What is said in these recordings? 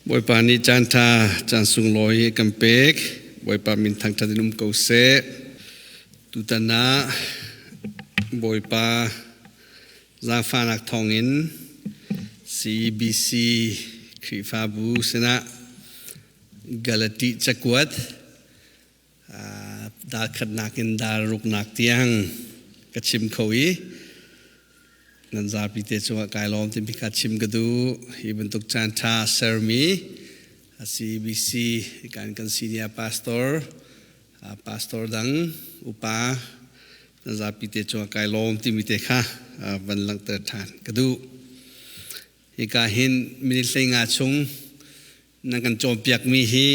Bawipa nih caan ṭha, caan sunglawi a kan pek. Bawipa min thangṭhat in um ko seh. Tutan ah Bawipa zaangfahnak thawngin CBC Khrihfabu sinah Galati cakuat dal khatnak in dal ruknak tiang ka chim kho i nan zapi te cungah kai lawm timi kha chim ka duh. Hi bantuk caan ṭha sermi CBC kan kan senior pastor, pastor dang, upa nan zapi te cungah kai lawm timi te kha van langhter ṭhan ka duh. Hika hin minute 15 chung nan kan cawnpiakmi hi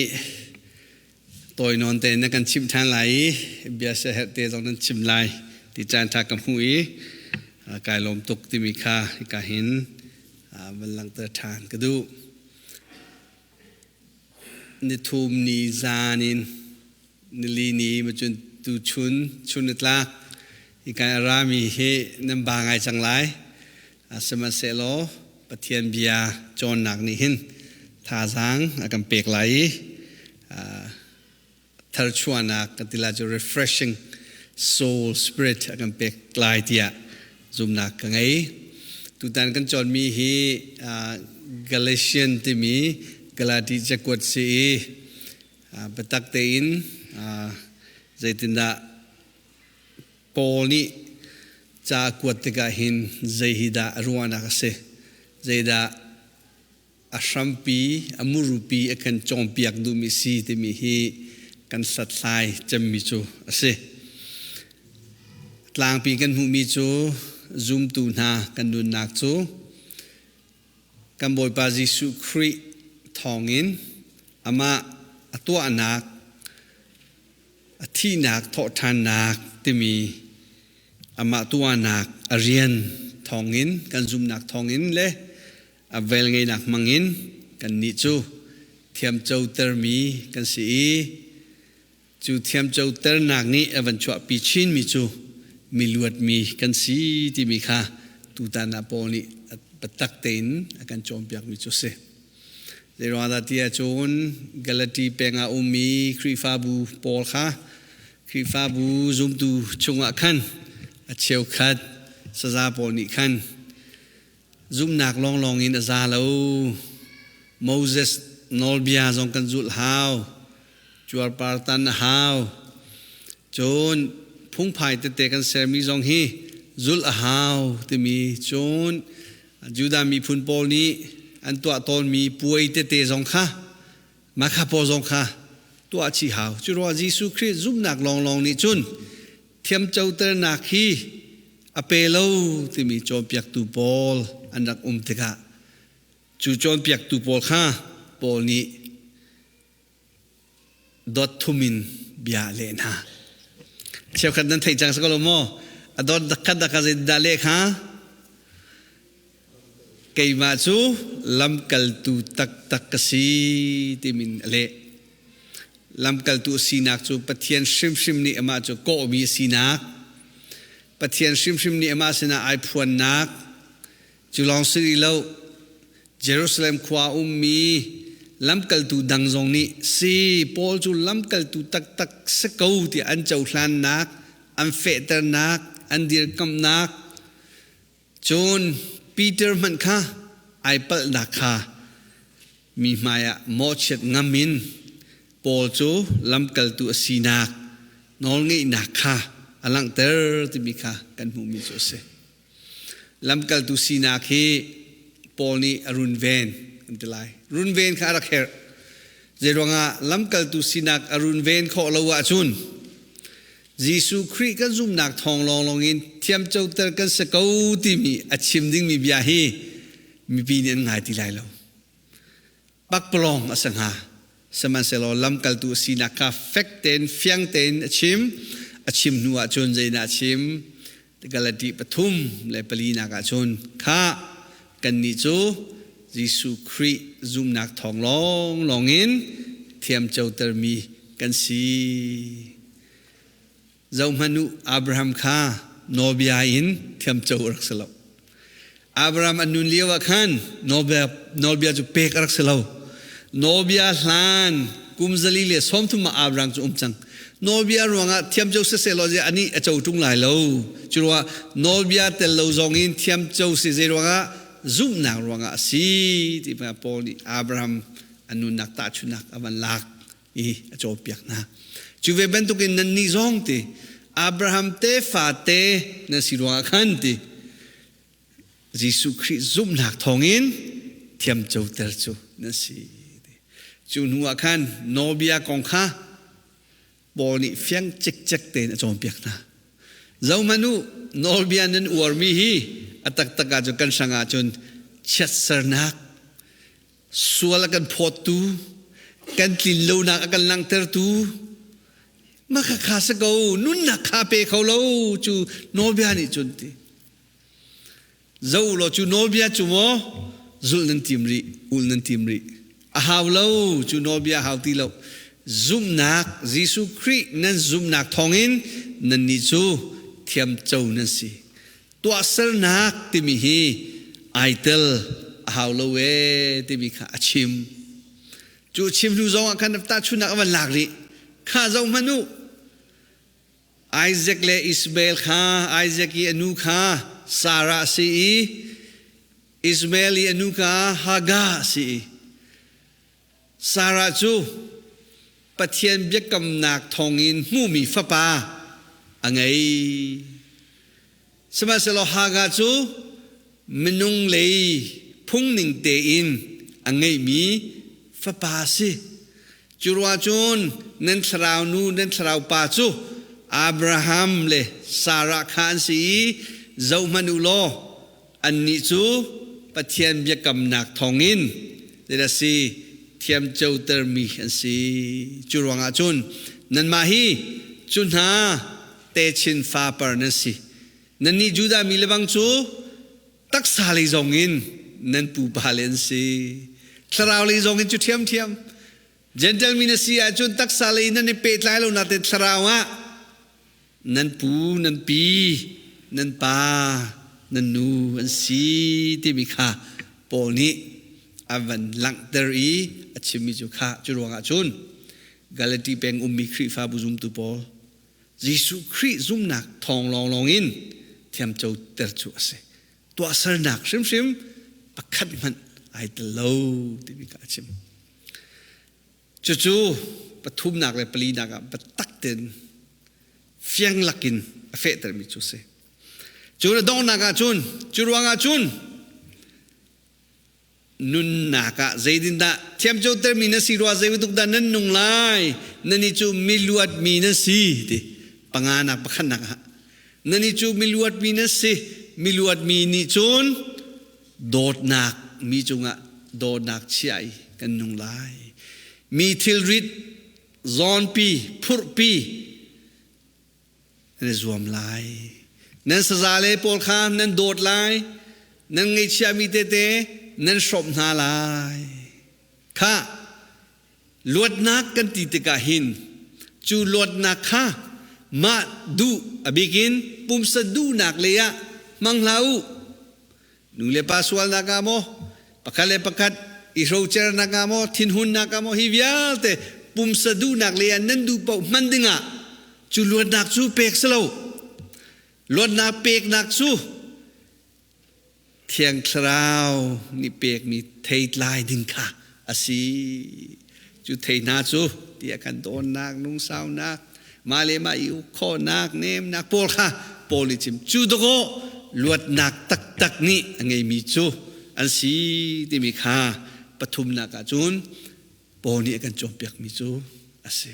tawi nawn tein na kan chimh ṭhan lai i bia siaherh te zong nan chim lai ti caan ṭha ka hmuh i kai lawm tuk timi kha hika hin van langhter ṭhan ka duh. Nithum ni zan in nili ni macun tuchun chun ni tlak hika a rami hi nan ba ngai cang lai. Sihmanhsehlaw Pathian bia cawnnak nih hin thazaang a kan pek lai i tharchuahnak kan ti lai cu, refreshing soul spirit a kan pek lai tiah zumnak ka ngei. Tutan kan cawnmi hi Galatian timi Galati cakuat si i biatak tein zeitindah Paul nih ca a kuat tikah hin zei hi dah a ruahnak a si, zeidah a hrampi, a murupi a kan cawnpiak duhmi si timi hi kan hlathlai cemmi cu a si. Tlangpi kan hmuhmi cu zumtu hna kan nunnak cu kan Bawipa Jesuh Khrih thawngin amah a tuahnak, a thihnak, thawhṭhannak timi amah tuahnak a rian thawngin, kan zumhnak thawngin le a velngeihnak hmangin kannih cu thiamcotermi kan si i cu thiamcoternak nih a van chuahpi chinmi cu miluatmi kan si timi kha tutan ah Paul nih biatak tein a kan cawnpiakmi cu a si. Zeiruangah ti ahcun Galati peng ah ummi Khrihfabu pawl kha Khrihfabu zumtu chungah khan a cheukhat saza pawl nih khan zumhnak lawnglawng in a za lo, Moses nawlbia zong kan zulh hau, cuarpar tan a hau, cun phungphai tete kan sermi zong hi zulh a hau timi, cun Judah miphun pawl nih an tuah tawnmi puai tete zong kha, makha pawl zong kha tuah chih hau. Cu ruangah Jesuh Khrih zumhnak lawnglawng nih cun thiamcoternak hi a pe lo timi cawnpiaktu pawl an rak um tikah cu cawnpiaktu pawl kha Paul nih dot thum in bia a leh hna. Cheukhat nan theih cang si ko lo maw? A dot khat dah ka zeidah leh kha? Keimah cu lamkaltu taktak ka si timin a leh. Lamkaltu sinak cu Pathian hrimhrim nih amah cu kawhmi sinak, Pathian hrimhrim nih amah sinah ai phuannak, cu lawng si rih lo, Jerusalem khua ummi lamkaltu dang zong nih si Paul cu lamkaltu taktak si ko tiah an cohlannak, an fehternak, an dirkamhnak, cun Peter hmanh kha ai palhnak kha mi hmaiah mawhchiat ngam in Paul cu lamkaltu a sinak nawlngeihnak kha a langhter timi kha kan hmuhmi cu a si. Lamkaltu sinak hi Paul nih a runven kan ti lai. Runven kha a rak herh. Zeiruangah lamkaltu sinak a runven khawh lo ahcun Jesuh Khrih kan zumhnak thawng lawnglawng in thiamcoter kan si ko timi a chim dingmi bia hi mipi nih an ngai ti lai lo. Pakpalawng a si hnga. Sihmanhsehlaw lamkaltu a sinak kha fek tein fiang tein a chim. A chim hnu ah cun zeidah a chim? Galati 3:4 ah cun kha kannih cu Jesuh Khrih zumhnak thawng lawnglawng in thiamcotermi kan si. Zohhmanh u, Abraham kha nawlbia in thiamco a rak si lo. Abraham a nun lio ah khan nawlbia cu pek a rak si lo. Nawlbia hlan kum 130 ah Abraham cu um cang. Nawlbia ruangah thiamco siseh law anih a co ṭung lai lo. Cu ruangah nawlbia tel lo zong in thiamco si zei ruangah zumhnak ruangah a si ti Paul nih Abraham a nunnak tahchunhnak a van lak i a cawnpiak hna. Cu ve bantukin nannih zong ti Abraham tefa te nan si ruangah khan ti Jesuh Khrih zumhnak thawngin thiamcoter cu nan si. Cu hnu ah khan nawlbia kong kha Paul nih fiang cikcek tein a cawnpiak hna. Zohhmanh u, nawlbia nan uarmi hi a taktak ahcun kan hrang ahcun chiatsernak, sual a kan phawttu, kan tlinlonak a kan langhtertu, mah kha kha si ko, nunnak kha pe kho lo cu nawlbia nih cun ti. Zo law cu nawlbia cu maw zulh nan tim rih, ul nan tim rih. A hau lo cu nawlbia hau ti lo. Zumhnak Jesuh Khrih nan zumhnak thawngin nannih cu thiamco nan si. Tuahsernak timi hi ai tel a hau lo ee timi kha a chim. Cu chim hnu zong ah khan tahchunhnak a van lak rih. Kha zoh hmanh u. Isaac le Ishmael kha Isaac i a nu kha Sarah a si i Ishmael i a nu kha Hagar a si i Sarah cu Pathian biakamnak thawngin hmuhmi fapa a ngei. Sihmanhsehlaw Hagar cu minung lei phungning tein a ngeihmi fapa a si. Cu ruah cun nan thlarau nu nan thlarau pa cu Abraham le Sarah kha an si i zohhmanh u law annih cu Pathian biakamnak thawngin zeidah si thiamcotermi an si. Cu ruangah cun nanmah hi cu hna techin fapar nan si. Nannih Judah mi lebang cu taksa lei zong in nan pupa le an si. Thlarau lei zong in cu ṭhiamṭhiam. Gentle mi na si ahcun taksa lei nan i pehtlai lo nain thlarau ah nan pu, nan pi, nan pa, nan nu an si timi kha Paul nih a van langhter i a chimmi cu kha cu ruangah cun Galati peng ummi Khrihfabu zumtu pawl Jesuh Khrih zumnak thawng lawnglawng in thiamcoter cu a si. Tuahsernak hrimhrim pakhat hmanh ai tel lo timi kha a chim. Cucu pathumnak le palinak ah biatak tein fiang lakin a fehtermi cu a si. Cu na donghnak ah cun, cu ruangah cun nunnak ah zeitindah thiamcotermi na si rua zei bantuk dah nan nung lai nani cu miluatmi na si ti panganak pakhatnak ah nani cu miluatmi na si miluatmi nih cun dawtnak mi cungah dawtnak chia i kan nung lai mi thilrit zawnpi phurhpi nan i zuam lai. Nan sazale pawl kha nan dawt lai, nan ngaihchiami tete nan hrawmh hna lai. Kha luatnak kan ti tikah hin cu luatnak kha mah duh a bikin pumsa duhnak lei ah hmang hlah u. Nu le pa sualnak ah maw, pakhat le pakhat i hrocernak ah maw, thinhunnak ah maw, hi vialte pumsa duhnak lei ah nan duh paoh hman dingah cu luatnak cu pek si lo. Luatnak peknak cu Thiang Thlarau nih pekmi theitlai ding kha a si. Cu thei hna cu tiah kan dawnnak, lungsaunak, mah le mah i uk khawhnak, nemnak pawl kha Paul nih chim. Cu dawkaw luatnak taktak nih a ngeimi cu an si timi kha pathumnak ah cun Paul nih a kan cawnpiakmi cu a si.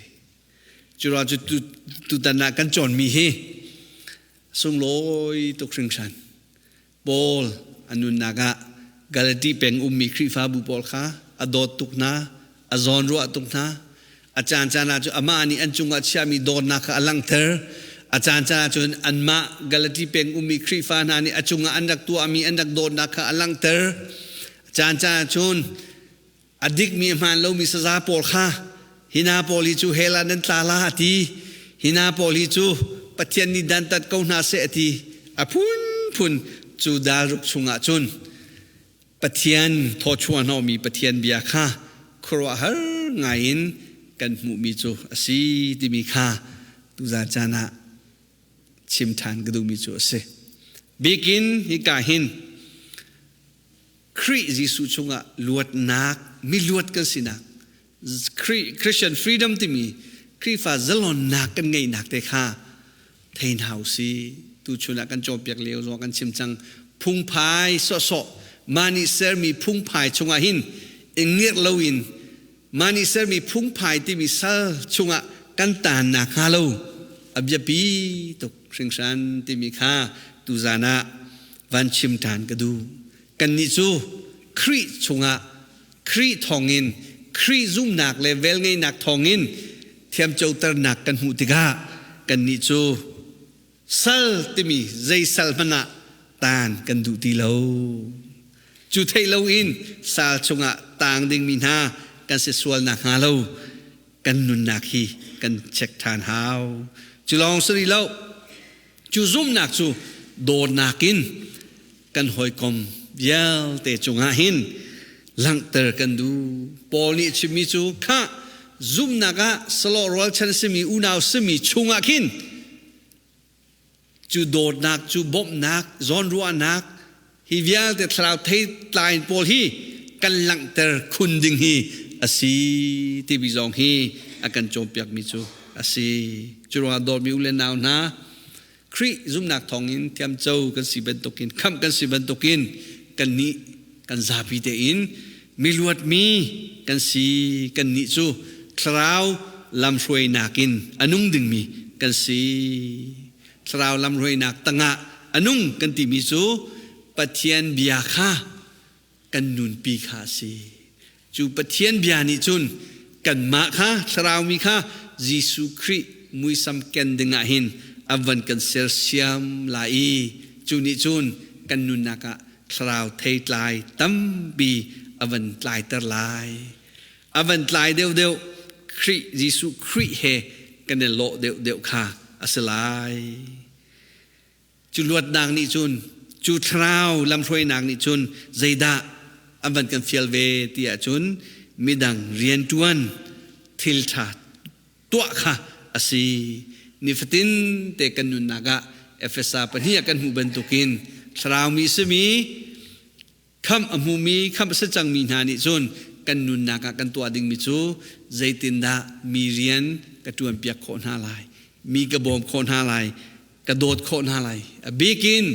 Cu ruang cu tutan ah kan cawnmi hi sunglawi tuk hringhran. Paul a nunnak ah Galati peng ummi Khrihfabu pawl kha a dawt tuk hna, a zawnruah tuk hna. A caancaan ah cun amah nih an cungah chiahmi dawtnak kha a langhter. A caancaan ah cun anmah Galati peng ummi Khrihfa hna nih a cungah an rak tuahmi an rak dawtnak kha a langhter. A caancaan ah cun a dikmi a hmaan lomi saza pawl kha hina pawl hi cu hell ah nan tla la a ti hina pawl hi cu Pathian nih dantat ko hna seh a ti a phunphun cu dal ruk chungah cun Pathian thawchuah hnawhmi Pathian bia kha khuaruahhar ngai in kan hmuhmi cu a si timi kha tuzan caan ah chim ṭhan ka duhmi cu a si. Bikin hika hin Khrih Jesuh chungah luatnak, miluat kan sinak, Christian freedom timi Khrihfa zalonnak kan ngeihnak te kha thei hna usih. Tuchun ah kan cawnpiak lio zong kan chim cang. Phungphai sawhsawh mah nih sermi phungphai chungah hin i ngirh loin mah nih sermi phungphai timi sal chungah kan taannak hnga lo a biapi tuk hringhran timi kha tuzan ah van chim ṭhan ka duh. Kannih cu Khrih chungah Khrih thawngin Khrih zumhnak le velngeihnak thawngin thiamcoternak kan hmuh tikah kannih cu sal timi zei sal hmanh ah taan kan duh ti lo. Cu theih loin sal chungah taang dingmi hna kan si sual nakhnga lo kan nunnak hi kan check ṭhan hau. Cu lawng si rih lo, cu zumhnak cu dawtnak in kan hawikom vialte cungah hin langhter kan duh. Paul nih a chimmi cu khah zumhnak ah salawh rualchan simi unau simi chungah khin cu dawtnak cu bawmhnak zawnruahnak hi vialte thlarau theitlai pawl hi kan langhter khun ding hi a si timi zong hi a kan cawnpiakmi cu a si. Cu ruangah dawtmi u le nau hna, Khrih zumhnak thawngin thiamco kan si bantukin khamh kan si bantukin kannih kan zapi tein miluatmi kan si. Kannih cu thlarau lamhruainak in a nung dingmi kan si. Thlarau lamhruainak tangah a nung kan timi cu Pathian bia kha kan nunpi kha a si. Cu Pathian bia nih cun kanmah kha thlaraumi kha Jesuh Khrih muisam ken dingah hin a van kan sersiam lai i cu nih cun kan nunnak ah thlarau theitlai tampi a van tlaiter lai. A van tlai deuhdeuh Khrih Jesuh Khrih he kan i lawh deuhdeuh kha a si lai. Cu luatnak nih cun, cu thlarau lamhruainak nih cun zeidah an van kan fial ve ti ahcun midang rianṭuan thil ṭha tuah kha a si. Nifatin te kan nunnak ah Efesa pahnih ah kan hmuh bantukin thlarau mi simi Khamh a hmumi, khamh a si cangmi hna nih cun kan nunnak ah kan tuah dingmi cu zeitindah mi rian ka ṭuanpiak khawh hna lai, mi ka bawm khawh hna lai, ka dawt khawh hna lai. A bik in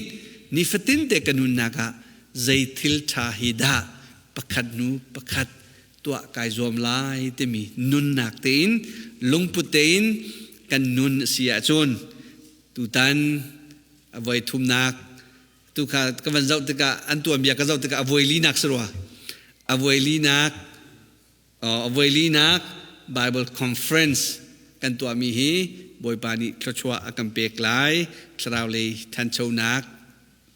nifatinte ka nunnak ah zei thil ṭha hi dah pakhat hnu pakhat tuah kai zuam lai timi nunnak tein lungput tein kan nun a si ahcun tutan a voi thumnak Tu kha ka van zoh tikah an tuanbia ka zoh tikah a voi linak si rua. A voi linak a voi linak Bible conference kan tuahmi hi Bawipa nih thluachuah a kan pek lai. Thlarau lei thanchonak,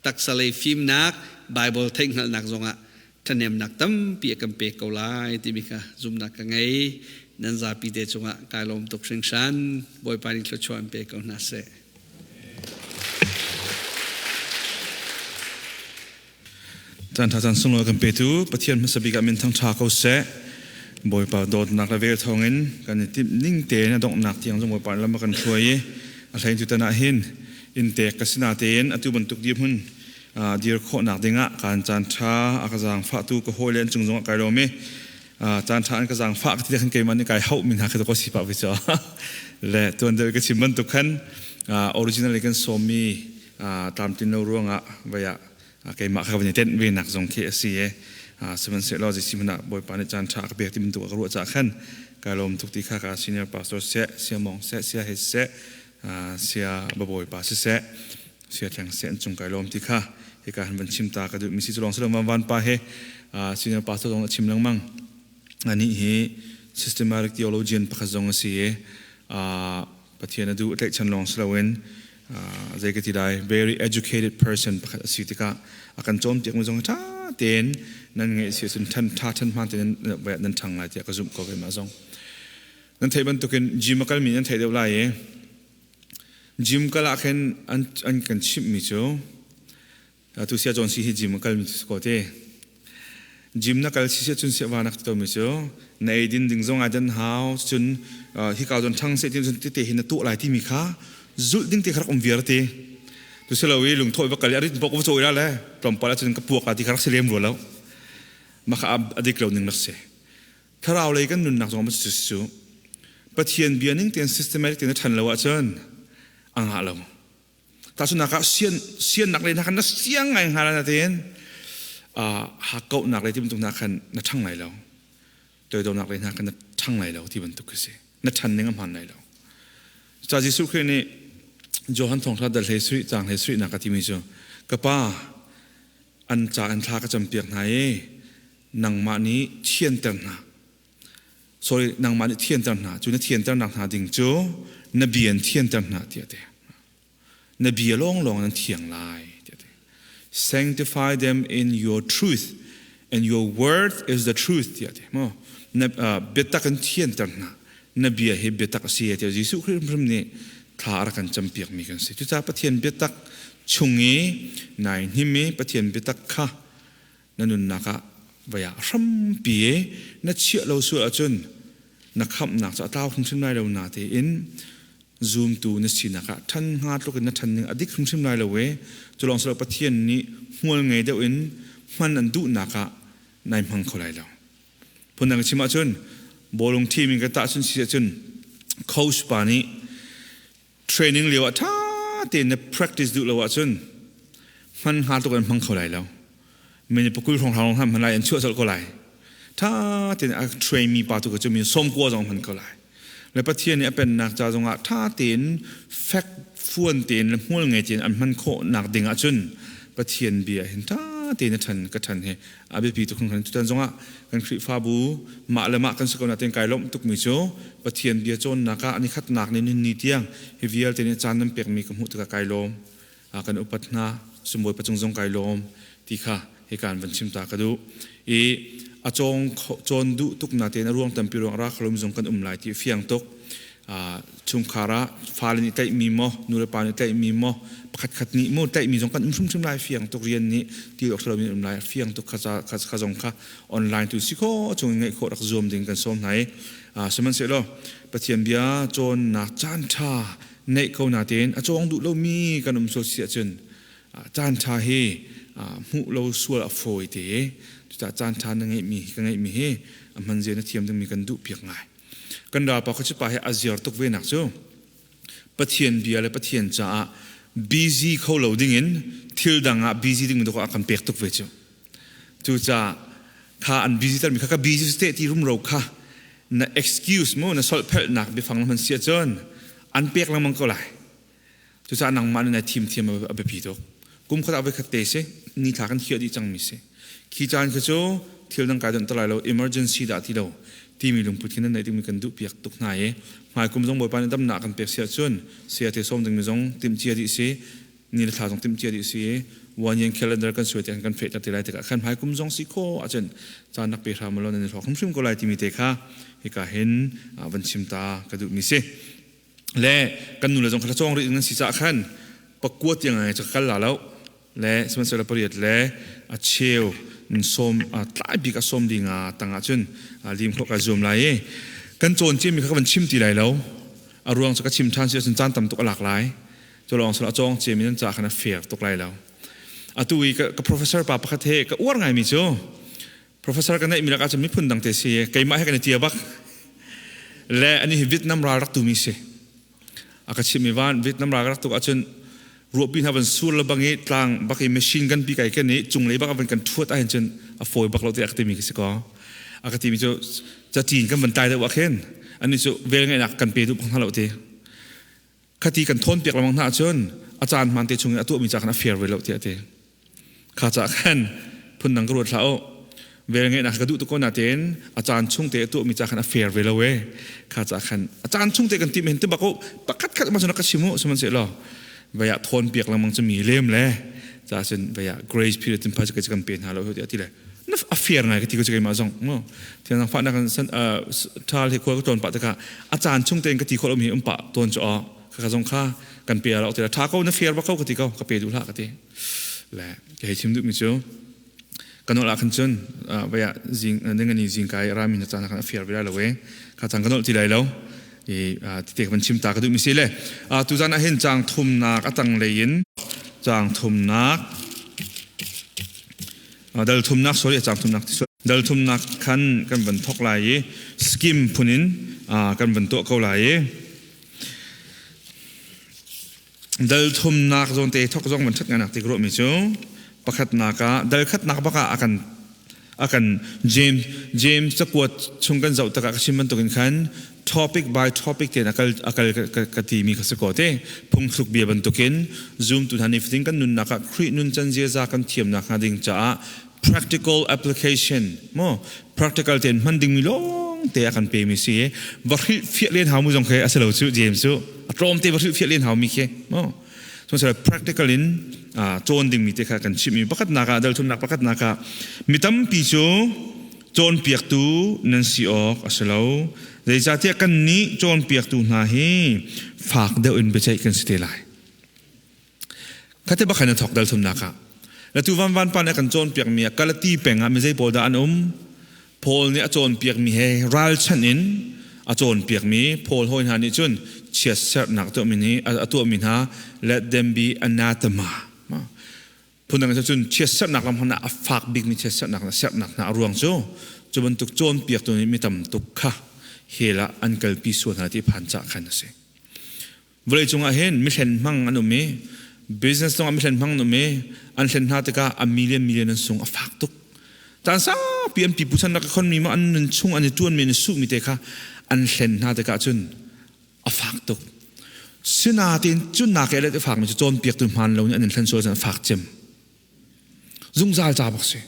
taksa lei fimnak, Bible theihhngalhnak zongah ṭhahnemnak tampi a kan pek ko lai timi kha zumhnak ka ngei. Nan zapi te cungah kai lawm tuk hringhran. Bawipa nih thluachuah in pe ko hna seh. Caan ṭha caan sunglawi kan petu Pathian hmasa bik ah min thangṭha ko seh. Bawipa dawtnak le vel thawngin kan i timh ning tein a donghnak tiang zong Bawipa lam a kan hruai i a hlein tutan ah hin inntek ka si natein atu bantuk dirhmun dir khawhnak dingah kaan caan ṭha a ka zaangfahtu ka hawile an cung zongah kai lawm i caan ṭha an ka zaangfah ka ti khan keimah nih kai hauh mi hna khi ko si pah ve cu le tuan deuh ka chim bantuk khan original in kan sawmmi tlamtlin lo ruangah vai ah keimah kha ka van i tenh ve nak zong khi a si i sihmanhsehlaw zei si hmanh ah Bawipa nih caan ṭha a ka pek ti bantuk a ka ruah caah khan kai lawm tuk ti kha ka senior pastor seh sia mawng seh sia he seh sia babawipa siseh sia thleng seh an cung kai lawm ti kha hika han van chim ta ka duh mi si cu lawng si lo van pa he senior pastor zong a chim lengmang anih hi systematic theologian pakhat zong a si i Pathian a duh tlaihchan lawng si loin zei ka ti lai very educated person pakhat a si tikah a kan cawnpiak mi zong ṭha tein nan ngeih si ahcun ṭhan ṭha ṭhan hmaan tein nan ṭhang lai tiah ka zumh ko keimah zong nan theih bantukin gym a kalmi nan theih deuh lai i Gym kal ah khin an kan chimhmi cu atu sia John si hi gym a kalmi cu si ko te. Gym na kal si si cun siah va nak ti mi cu na eidin ding zong ai dan hau cun hika zon ṭhang se tin cun tete hi na tuah lai timi kha zulh ding te kha rak um viar te. Tu si lo i lungthawh va kal i arit bok va cawi la le tlawmpal ahcun ka puak la ti kha rak si lem rua lo. Mah kha a dik lo ning rak si. Thlarau lei kan nunnak zong cu cu Pathian bia ning tein systematic tein na ṭhan lo ahcun a ngah lo. Tahchunhnak ah sian siannak lei hna khan na siang ngai hnga na tein hakkauhnak lei ti bantuk hna khan na ṭhang lai lo. Toidornak lei hna khan na ṭhang lai lo ti bantuk khi si. Na ṭhan ning a hmaan lai lo. Ca Jesuh Khrih nih Johan thawngṭha dal hlei sarih caang hlei sarihnak a timi cu ka pa an ca an thla ka campiak hna i nangmah nih thianter hna. Sorry, nangmah nih thianter hna. Cu na thianternak hna ding cu na bia in thianter hna tiah a ti. Na bia lawnglawng nan thiang lai tiah a ti. Sanctify them in your truth and your word is the truth tiah a ti. Mo na biatak in thianter hna. Na bia hi biatak a si tiah Jesuh Khrih hrimhrim nih thla a rak kan campiak mi kan si. Cucaah Pathian biatak chung i nai hnim i Pathian biatak kha na nunnak ah vai ah hrampi i na chiah lo sual ahcun na khamhnak cu a tlau hrimhrim lai lo na tiin zumtu na sinak ah ṭhan hnga tluk in na ṭhan ning a dik hrimhrim lai lo e. Cu lawng si lo, Pathian nih hmual ngei deuh in hman an duhnak ah nai hmang kho lai lo. Phundang chim ahcun bawlung team in kan tahchun si ahcun coach pa nih training lio ah ṭha tein na practice duh lo ahcun hman hnga tuk in hmang kho lai lo. Minute pakul hrawng hrawng hman lai an chuah colh ko lai. Ṭha tein a train mi pa tu cu mi 90 zong hman ko lai. Le Pathian nih a pennak ca zongah ṭha tein fek fuan tein le hmual ngei tein an hman khawh nak ding ahcun Pathian bia hin ṭha tein a ṭhan ka ṭhan hi a biapi tuk hringhran. Tutan zongah kan Khrihfabu mah le mah kan si ko nain kai lawmh tukmi cu Pathian bia cawnnak ah ni khatnak ni ni tiang hi vialte nih caan nan pekmi ka hmuh tikah kai lawm. Kan upat hna sumbawi pacung zong kai lawm ti kha hika in van chim ta ka duh. I a cawng cawn duh tuk na tein a ruang tampi ruang ra khalum zong kan um lai ti fiang tuk. Chungkhar ah fale nih tlaihmi maw, nulepa nih tlaihmi maw, pakhat khat nih maw tlaihmi zong kan um hrimhrim lai fiang tuk. Rian nih ti awk lomi um lai fiang tuk. Kha kha zong kha online tu si kho chung in ngaih khawh rak zuam ding kan sawm hna i sihmanhsehlaw Pathian bia cawnnak caan ṭha neih ko na tein a cawng duh lomi kan um sual si ahcun caan ṭha hi hmuh lo sual a fawi te. Cucaah caan ṭha na ngeihmi ka ngeihmi hi a hman zia na thiam dingmi kan duh piak ngai. Kan ralpa khuachipa hi a ziar tuk ve nak cu Pathian bia le Pathian caah busy kho lo dingin thil dang ah busy ding dawh a kan pek tuk ve cu. Cucaah kha an busy termi kha ka busy te ti rumro kha na excuse mu na solhphelhnak biafang na hman si ahcun an pek lengmang ko lai. Cucaah nangmah nih na thim thiam a biapi tuk. Kum khat ah voikhat te si, ni thla kan khiah dih cangmi si. Khi caan khi cu thil dang kai donh lai lo, emergency dah ti lo, timi lungput khi nan neih dingmi kan duh piak tuk hna i hmai kum zong Bawipa nih damnak kan pek si ahcun saya te sawm dingmi zong timhcia dih si, ni le thla zong timhcia dih si i one year calendar kan suai tiang kan fehter te lai tikah khan hmai kum zong si khawh ahcun caan rak pe hram law nan i hlawk hrimhrim ko lai timi te kha hika hin van chim ta ka duhmi si. Le kan nu le zong kha cawng rih nan si caah khan pakua tiang ngai cu kal la lo le sihmanhsehlaw pariat le a cheu sawm tlai bik a sawm ding a tang ah cun lim khawh ka zuam lai i kan cawn ciami kha ka van chim ti lai lo. A ruang cu ka chim ṭhan si ahcun caan tam tuk a lak lai. Cu lawng sal a cawng ciami nan ca khan a fair tuk lai lo. Atu i ka professor pa pakhat he ka uar ngaimi cu professor ka neihmi lakah cun miphun dang te si keimah he kan i tia bak le ani hi Vietnam ral rak tumi si. A ka chimmi van Vietnam ral rak tuk ahcun ruahpi hna van sur le bang i tlang bak i machine gun pi kai kan i cunglei bak van kan thuat ahhin cun a fawi bak lo ti a ka timi ka si ko. A ka timi cu catin kan van tai deuh ah khin ani cu vel ngeihnak kan pe duh bak hna lo ti. Khati kan thawn piak lengmang hna ahcun a caan hmaan te chung in a tuahmi ca khan a fair ve lo tiah a ti. Kha ca khan phundang ka ruat hlah u. Vel ngeihnak ka duh tuk ko natein a caan chung te a tuahmi ca khan a fair ve lo e. Kha ca khan a caan chung te kan tim hin tibak u pakhat khat ma cun ka chim u. Sihmanhsehlaw vei ah thawn piak lengmang cu mi lem le ca cun vei ah grace period tin phai kan pe hna lo tiah ti le na a fair ngai ka ti ko cu keimah zong mu thiang fah na kan san thal hi khual ka tlawn pah tikah a caan chung tein ka ti khawh lomi um pah tawn cu aw ka zong kha kan pe lo ti tha ko na fair bak ko ka ti ko ka pe duh hlah ka ti. Le ka hei chim duhmi cu. Kan nolh ah khan cun vai ah zing ningani zingka i rami na caan ah khan a fiar ve lai lo e. Kha caan ka nolh ti lai lo. I tite ka van chim ta ka duh mi si le tuzan ah hin caang thumnak a tanglei in caang thumnak dal thumnak, sorry, caang thumnak, dal thumnak khan kan van thok lai i scheme phun in kan van tuah ko lai i dal thumnak zawn te thok zong van ṭhat nganak ti ka ruahmi cu pakhatnak ah dal khatnak bak ah a kan James cakuat chung kan zoh takah ka chim bantukin khan topic by topic tein akal akal ka timi ka si ko te. Phungthluk bia bantukin zumtu hna nifatin kan nunnak ah Khrih nun can ziaza kan thiamnak hnga ding caah practical application mo practical tein hman dingmi lawng te a kan pemi si. Va hrilh fiah len hau mu zong khi a si lo cu. James cu a tlawm te va hrilh fiah len hau mi khi mo. So practical in cawn dingmi te kha kan chimmi pakhatnak ah, dal thumnak pakhatnak ah, mi tampi cu cawnpiaktu nan si awk a si lo, zeicahtiah kannih cawnpiaktu hna hi fak deuh in biaceih kan si te lai. Khate bak khan a thawk dal thumnak ah. La tu van van pa nih a kan cawnpiak mi ah Galati peng ah mi zei pawl dah an um? Paul nih a cawnpiak mi he ralchanh in a cawnpiak mi Paul hawi hna nih cun chiatserhnak tuahmi nih a tuahmi hna, let them be anathema. Phundang in cun chiatserhnak lam hna a fak bikmi chiatserhnak na serhnak hna a ruang cu cu bantuk cawnpiaktu nih mi tam tuk kha hell ah an kalpi sual hna ti phan cah khan a si. Vawleicung ah hin mihlen hmang an um i business zong ah mihlen hmang an um i an hlen hna tikah a million million an sung, a fak tuk. Caan saupi an pipu chan rak economy ma an nun chung an i ṭuanmi, an i suhmi te kha an hlen hna tikah cun a fak tuk. Sinain cun nak e let a fakmi cu cawnpiaktu hmaan lo nih an in hlen sual cun a fak cem. Zungzal ca bak si.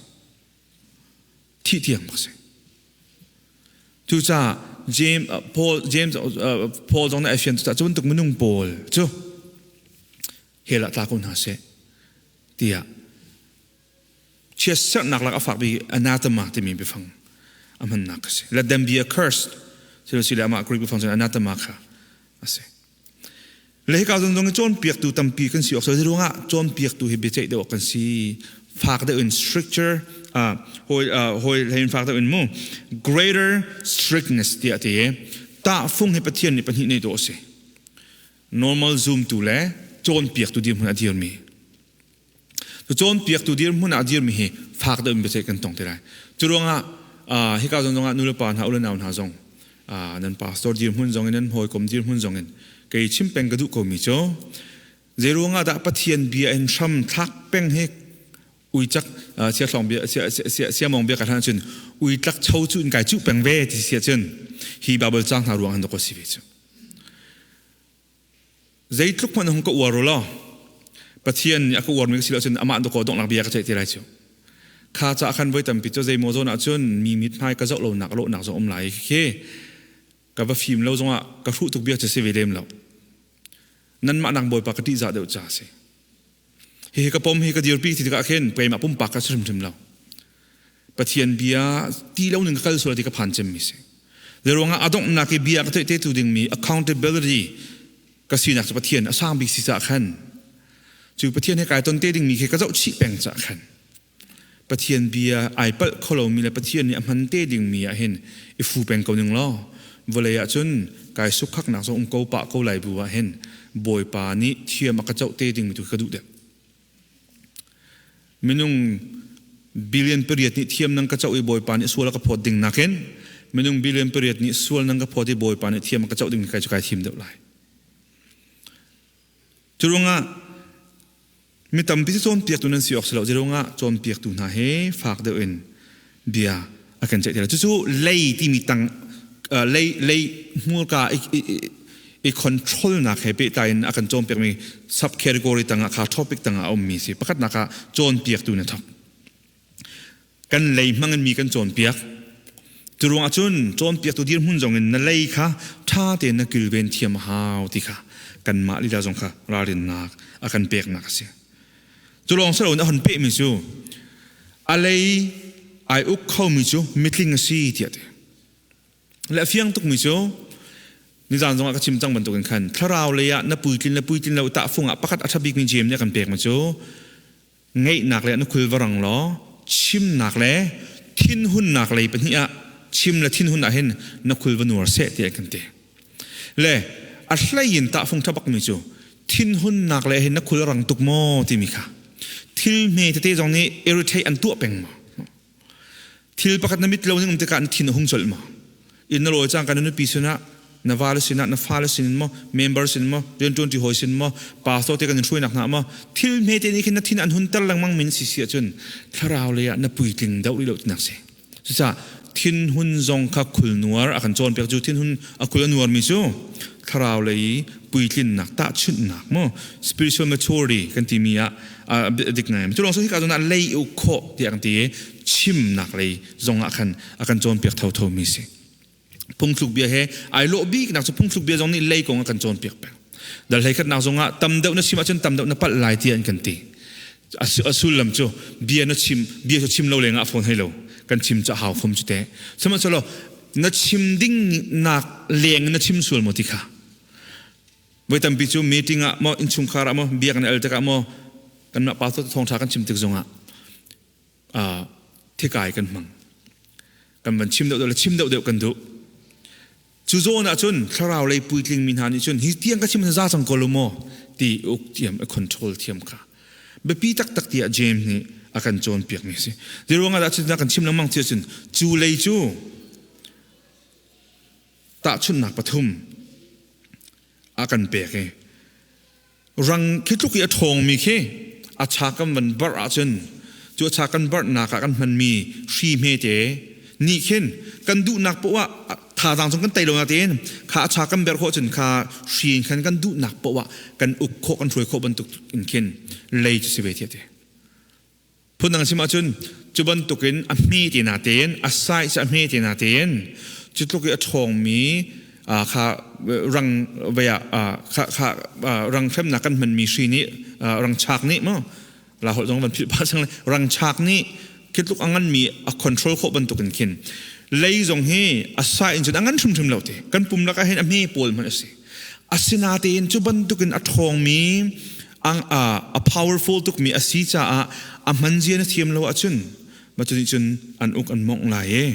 Thih tiang bak si. Cucaah James Paul James Paul zong nih a fian. Cucaah cu bantuk minung pawl cu hell ah tla ko hna seh tiah chiatserhnak lak a fak bik anathema timi biafang a hmannak a si. Let them be accursed. Sile amah Greek biafang cun anathema kha a si. Le hika zong zong i cawnpiaktu tampi kan si awk si ruangah cawnpiaktu hi biaceih deuh awk kan si, fak deuh in stricture, hawi hawi hlei in fak deuh in mu, greater strictness tiah ti. Tahfung hi Pathian nih pahnih nei dawh a si, normal zumtu le cawnpiaktu dirhmun a dirmi. Cu cawnpiaktu dirhmun ah a dirmi hi fak deuh in biaceih kan tong te lai. Cu ruangah hika zong zongah nulepa hna, u le nau hna zong, nan pastor dirhmun zong in, nan hawikom dirhmun zong in kei chim peng ka duh komi cu, zei ruangah dah Pathian bia in hram thlak peng hi uicak siathlawng bia siamong bia ka hlan cun uitlak cho cu in kai cuh peng ve ti sia cun hi Bible cang hna ruang han ko si ve cu. Zeitluk hmanh hung ka uar u law Pathian nih a ka uarmi ka si lo cun amah dawkaw donghnak bia ka ceih ti lai cu. Kha caah khan voi tampi cu zeimaw zawn ah cun mi mithmai ka zoh lonak lawhnak zong um lai khi ka va fim lo zongah ka hruh tuk bia cu si ve lem lo. Nanmah nang Bawipa ka ṭihzah deuh ca a si. Hihi ka pom, hi ka dirpi ti tikah khin keimah pumpak ka si hrimhrim lo. Pathian bia ti lo ning ka kal sual ti ka phan cemmi si. Zeiruangah a donghnak i bia ka theih te tu dingmi accountability ka sinak cu Pathian a sang bik si caah khan, cu Pathian he kai ton te dingmi khi ka zoh chih peng caah khan, Pathian bia ai palh kho lomi le Pathian nih a hman te dingmi ah hin i fu peng ko ning law, vawlei ah cun kai sukkhaknak zong um ko pah ko lai bu ah hin Bawipa nih thiam a ka coh te dingmi tu ka duh deuh. Minung billion pariat nih thiam nang ka coh i Bawipa nih sual a ka phawt ding nakin minung billion pariat nih sual nang ka phawt i Bawipa nih thiam a ka coh ding kai cu kai thim deuh lai. Cu ruangah mi tampi cu cawnpiaktu nan si awk si lo. Ruangah cawnpiaktu hna he fak deuh in bia a kan ceih ti lai. Cucu lei timi tang lei lei hmurka i control nak he pehtlai in a kan cawnpiakmi subcategory tangah kha topic tangah a ummi si. Pakhatnak ah cawnpiaktu na thok. Kan lei hmang in mi kan cawnpiak. Cu ruangah cun cawnpiaktu dirhmun zong in na lei kha ṭha tein na kilven thiam a hau ti kha kanmah lila zong kha ralrinnak a kan peknak a si. Cu lawng si loin a hun pehmi cu a lei ai uk khomi cu mitling a si tiah ti. Le a fiang tukmi cu nizan zongah ka chim cang bantukin khan thlarau lei ah na puitlin le puitlin lo tahfung ah pakhat a ṭha bikmi Jeim nih a kan pekmi cu ngeihnak le na khul va rang law Chimnak le thinhunnak lei pahnih ah chim le thinhun ah hin na khul va nuar seh tiah kan ti. Le a hlei in tahfung tha bakmi cu thinhunnak le hin na khul rang tuk maw timi kha. Thil hme tete zong nih irritate an tuah peng maw? Thil pakhat na mit lo ning um tikah na thin a hung colh maw? Inn na lawi cangka na nupi sinah, na vale sinah, na fale sin maw, member sin maw, rianṭuanṭi hawi sin maw, pastor te kan in hruainak hna maw, thil hmete nih khin na thin an hunter lengmang min si si ahcun thlarau lei ah na puitling deuh rih lo tinak si. Cucaah thinhun zong kha khulnuar a kan cawnpiak cu thinhun a khul a nuarmi cu thlarau lei puitlinnak tahchunhnak maw spiritual maturity kan timi ah dik ngai. Cu lawng cu hika zawn ah lei uk khawh tiah kan ti i chimnak lei zong ah khan a kan cawnpiak thotho mi si. Phungthluk bia he ai lawh bik nak cu phungthluk bia zong nih lei kong a kan cawnpiak peng. Dal hlei khatnak zong ah tam deuh na chim ahcun tam deuh na palh lai tiah an kan ti. A sullam cu bia na chim bia cu chim lo lengah a fawn hei lo kan chim cu a hau fom cu te. Sihmanhsehlaw na chim ding nak leng na chim sual maw ti kha Voi tampi cu meeting ah maw innchungkhar ah maw bia kan al tikah maw kanmah pastor thawngṭha kan chim tik zongah thikai kan hmang. Kan van chim deuh deuh le chim deuh deuh kan duh. Cu zawn ah cun thlarau lei puitling mi hna nih cun hi tiang ka chim za cang ko lo maw ti uk thiam a control thiam kha biapi taktak tiah James nih a kan cawnpiak mi a si. Zeiruang ah dah cun kan chim lengmang ti ahcun cu lei cu tahchunhnak pathum a kan pek i rang khi tluk i a ṭhawngmi khi a cha kan van barh ahcun cu a cha kan barhnak ah kan hmanmi hri hmete nih khin kan duhnak poah ah thazaang zong kan tei lo natein kha a cha kan berh khawh cun kha hri in khan kan duhnak poah kan uk khawh kan hruai khawh bantuk in khin lei cu si ve thiah ti. Phundang chim ahcun cu bantukin a hme te na tein a size a hme te na tein cu tluk i a ṭhawngmi kha rang vei ah kha kha rang hremnak kan hmanmi hri nih rang chak nih maw la holh zong van philh pah cang rang chak nih khi tluk a nganmi a control khawh bantukin khin lei zong hi a sa in cun a ngan hrimhrim lo te kan pum lakah hin a hme pawl hmanh a si asinatein cu bantukin a ṭhawngmi a powerful tukmi a si caah a hmanzia na thiam lo ahcun mah cu nih cun an uk an mawngh lai i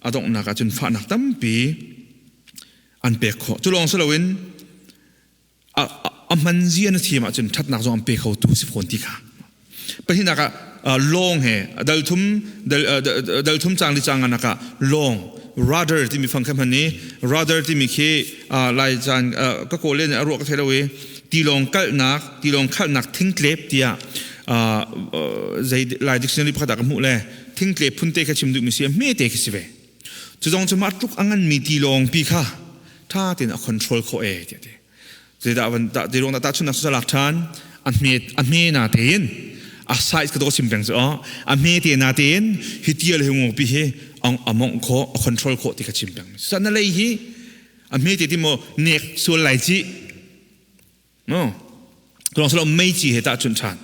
a donghnak ah cun fahnak tampi an pek khawh. Cu lawng si loin a hmanzia na thiam ahcun ṭhatnak zong an pe kho tu si fawn ti kha. Pahnihnak ah lawng he dal thum dal thum cang li cang nak ah lawng rudder timi fang kha hman i rudder timi khi lai caan ka kawl len a ruah ka thei lo i tilawng kalhnak tilawng khalhnak thingtlep tiah zei lai dictionary pakhat ah ka hmuh le thingtlep phun te kha chim duhmi si hme te khi si ve cu zong cu mah tluk a nganmi tilawng pi kha tha tein a control khawh e tiah ti Zeidah van ta ti ruang dah tahchunhnak cu lak ṭhan a hme a hme na tein a size ka dawh sim peng cu a hme te na tein hi tial hi ngong pi hi a mongh khawh a control khawh ti kha chim peng sa na lei hi a hme te ti mo nek sual lai ci no tulong salo mei ci he tahchunh ṭhan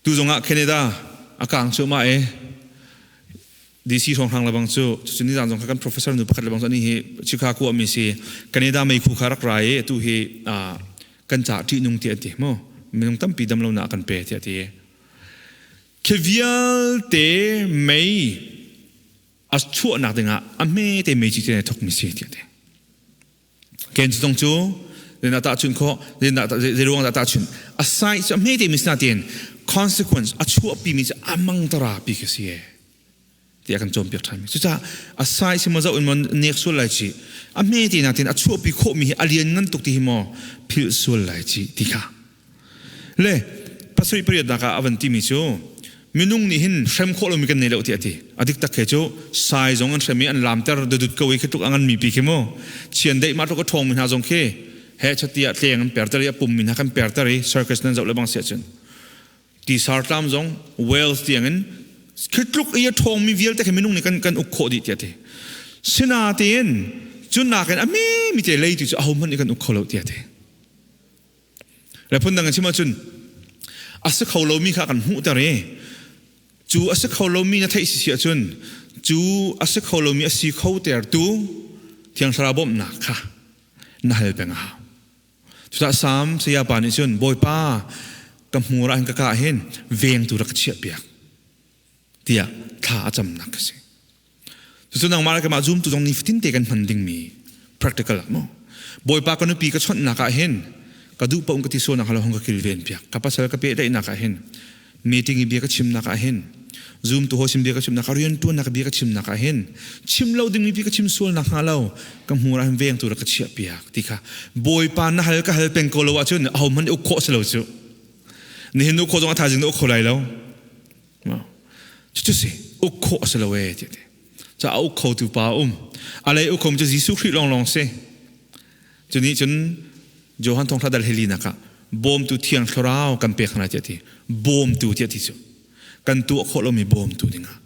tu zongah Canada a kang cu ma e DC hrawnghrang lebang cu cucu nizan zong kha kan professor nu pakhat lebang cu ani hi Chicago mi si Canada meikhu kha rak ra i atu hi kan ca ṭihnung ti an ti mu minung tampi dam lonak kan pe tiah ti khi vialte mei a chuahnak dingah a hme te mei ci te thok mi si tiah ti Ken cu zong cu zeidah tahchunh khawh zei ruang dah tahchunh a size cu a hme te mi sinain consequence a chuahpi mi cu a mangtara pi khi si e tiah kan cawnpiak ṭhan mi cucaah a size hi maw zoh in maw nek sual lai ci a hme te natin a chuahpi khawh mi hi a lian ngan tuk ti hi maw philh sual lai ci ti kha Le pasarih pariatnak ah a van timi cu minung nih hin hrem khawh lomi kan nei lo tiah a ti. A dik tak he cu sai zong an hrem i an lamter dudut ko i khi tluk a nganmi pi khi mu. Chiandeih mah tluk a ṭhawngmi hna zong khi he chati ah tleng an perter i a pummi hna kan perter i circus nan zoh le bang si ahcun tisar tlam zong Wales tiangin khi tluk i a ṭhawngmi vialte khi minung nih kan kan uk khawh dih tiah a ti. Sinatein cu nakin a mi te lei tu cu ahohmanh nih kan uk kho lo tiah a ti. Le phundang in chim ahcun a si kho lomi kha kan hmuhter i cu a si kho lomi na theih si si ahcun cu a si kho lomi a si kho tertu Thiang Thlarau bawmhnak kha na hal peng a hau. Cucaah Salm saya pa nih cun Bawipa ka hmur ah hin ka ka hin vengtu rak ka chiahpiak. Tiah thla a camnak a si. Cucu nangmah le keimah zumtu zong nifatin te kan hman dingmi practical ah maw Bawipa ka nupi ka chawnhnak ah hin ka duh paoh ka ti sualnak halo hong ka kilven piak ka pasal ka pehtlaihnak ah hin meeting i bia ka chimnak ah hin zumtu hawi sin bia ka chimnak ah riantuannak bia ka chimnak ah hin chim lo dingmi pi ka chim sual nak hnga lo ka hmur ah hin vengtu rak ka chiah piak ti kha Bawipa na hal ka hal peng ko lo ahcun aho hmanh uk khawh si lo cu. Nihin nu khawh zong a thaizing na uk kho lai lo. Cucu si uk khawh a si lo ee ti. Ca a uk khotu pa a um. A lei uk khomi cu Jesuh Khrih lawnglawng si. Cu nih cun Johan thawngtha dal heli nak ah bawmtu Thiang Thlarau kan pek hna tiah ti. Bawmtu tiah ti cu. Kan tuah khawh lomi bawmtu dingah.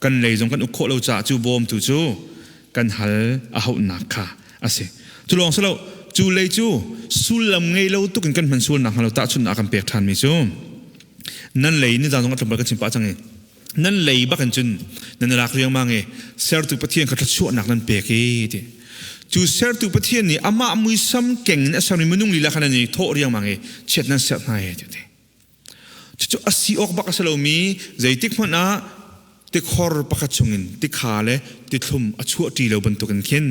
Kan lei zong kan uk khawh lo caah cu bawmtu cu kan hal a hauhnak kha a si. Cu lawng si lo, cu lei cu sullam ngei lo tuk in kan hman sual nak hnga lo tahchunhnak kan pek ṭhanmi cu nan lei ni zan zong a tlawmpal kan chim pah cang i nan lei bak in cun nan lak riangmang i sertu Pathian kha thluachuahnak nan pek i ti. Cu sertu Pathian nih amah muisam keng in a sermi minung lila kha nan i thawh riangmang i chiat nan serh hna i ti. Cucu a si awk bak a si lomi zeitik hmanh ah tikhor pakhat chungin tikha le tithlum a chuahṭi lo bantukin khin.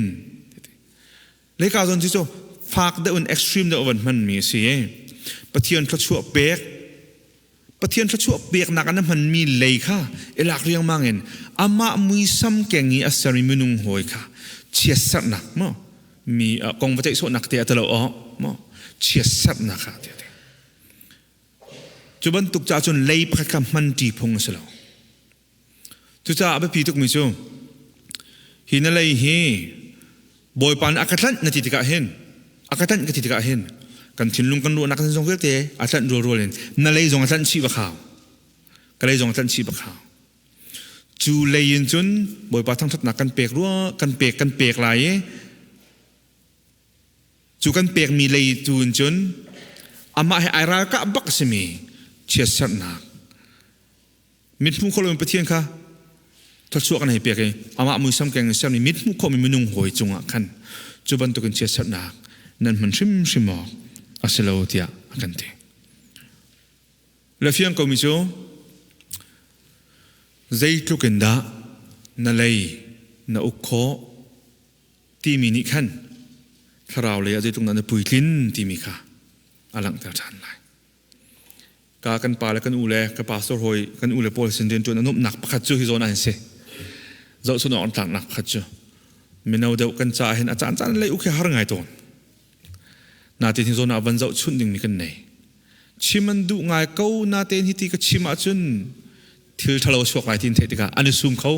Leika zawn cu fak deuh in extreme deuh van hmanmi a si i Pathian thluachuah pek Pathian thluachuah peknak ah na hmanmi lei kha i lak riangmang in amah muisam keng i a sermi minung hawi kha chiatserhnak maw mi kong va ceih sawhnak te a talo awk maw chiatserhnak kha ti. Cu bantuk caah cun lei pakhat kha hmanṭi phung a si lo. Cucaah a biapi tukmi cu hi na lei hi Bawipa nih a ka tlanh na ti tikah hin a ka tlanh ka ti tikah hin kan thinlung kan ruahnak kan zong vialte a tlanh rualrual in na lei zong a tlanh chih va khau. Ka lei zong a tlanh chih va khau. Cu lei in cun Bawipa thangṭhatnak kan pek rua kan pek kan pek lai i Cu kan pekmi lei tu in cun amah he ai ralkah bak a simi chiatserhnak mithmuh kho lomi Pathian kha thluachuah kan hei pek i amah muisam keng in sermi mithmuh khawhmi minung hawi cungah khan cu bantukin chiatserhnak nan hman hrimhrim awk a si lo tiah a kan ti. Le fiang komi cu zeitluk in dah na lei na uk khawh timi nih khan thlarau lei ah zeitluk dah na puitlin timi kha a langhter ṭhan lai. Ka kan pa le kan u le ka pastor hawi kan u le pawl sin rianṭuan a nuamhnak pakhat cu hi zawn ah hin si. Zohchun awk an tlaknak pakhat cu mino deuh kan caah hin a caan caan lei uk hi har ngai tawn. Natin hi zawn ah van zohchunh dingmi kan nei. Chim an duh ngai ko natein hiti ka chim ahcun thil ṭhalo a chuak lai ti in theih tikah an i sum kho.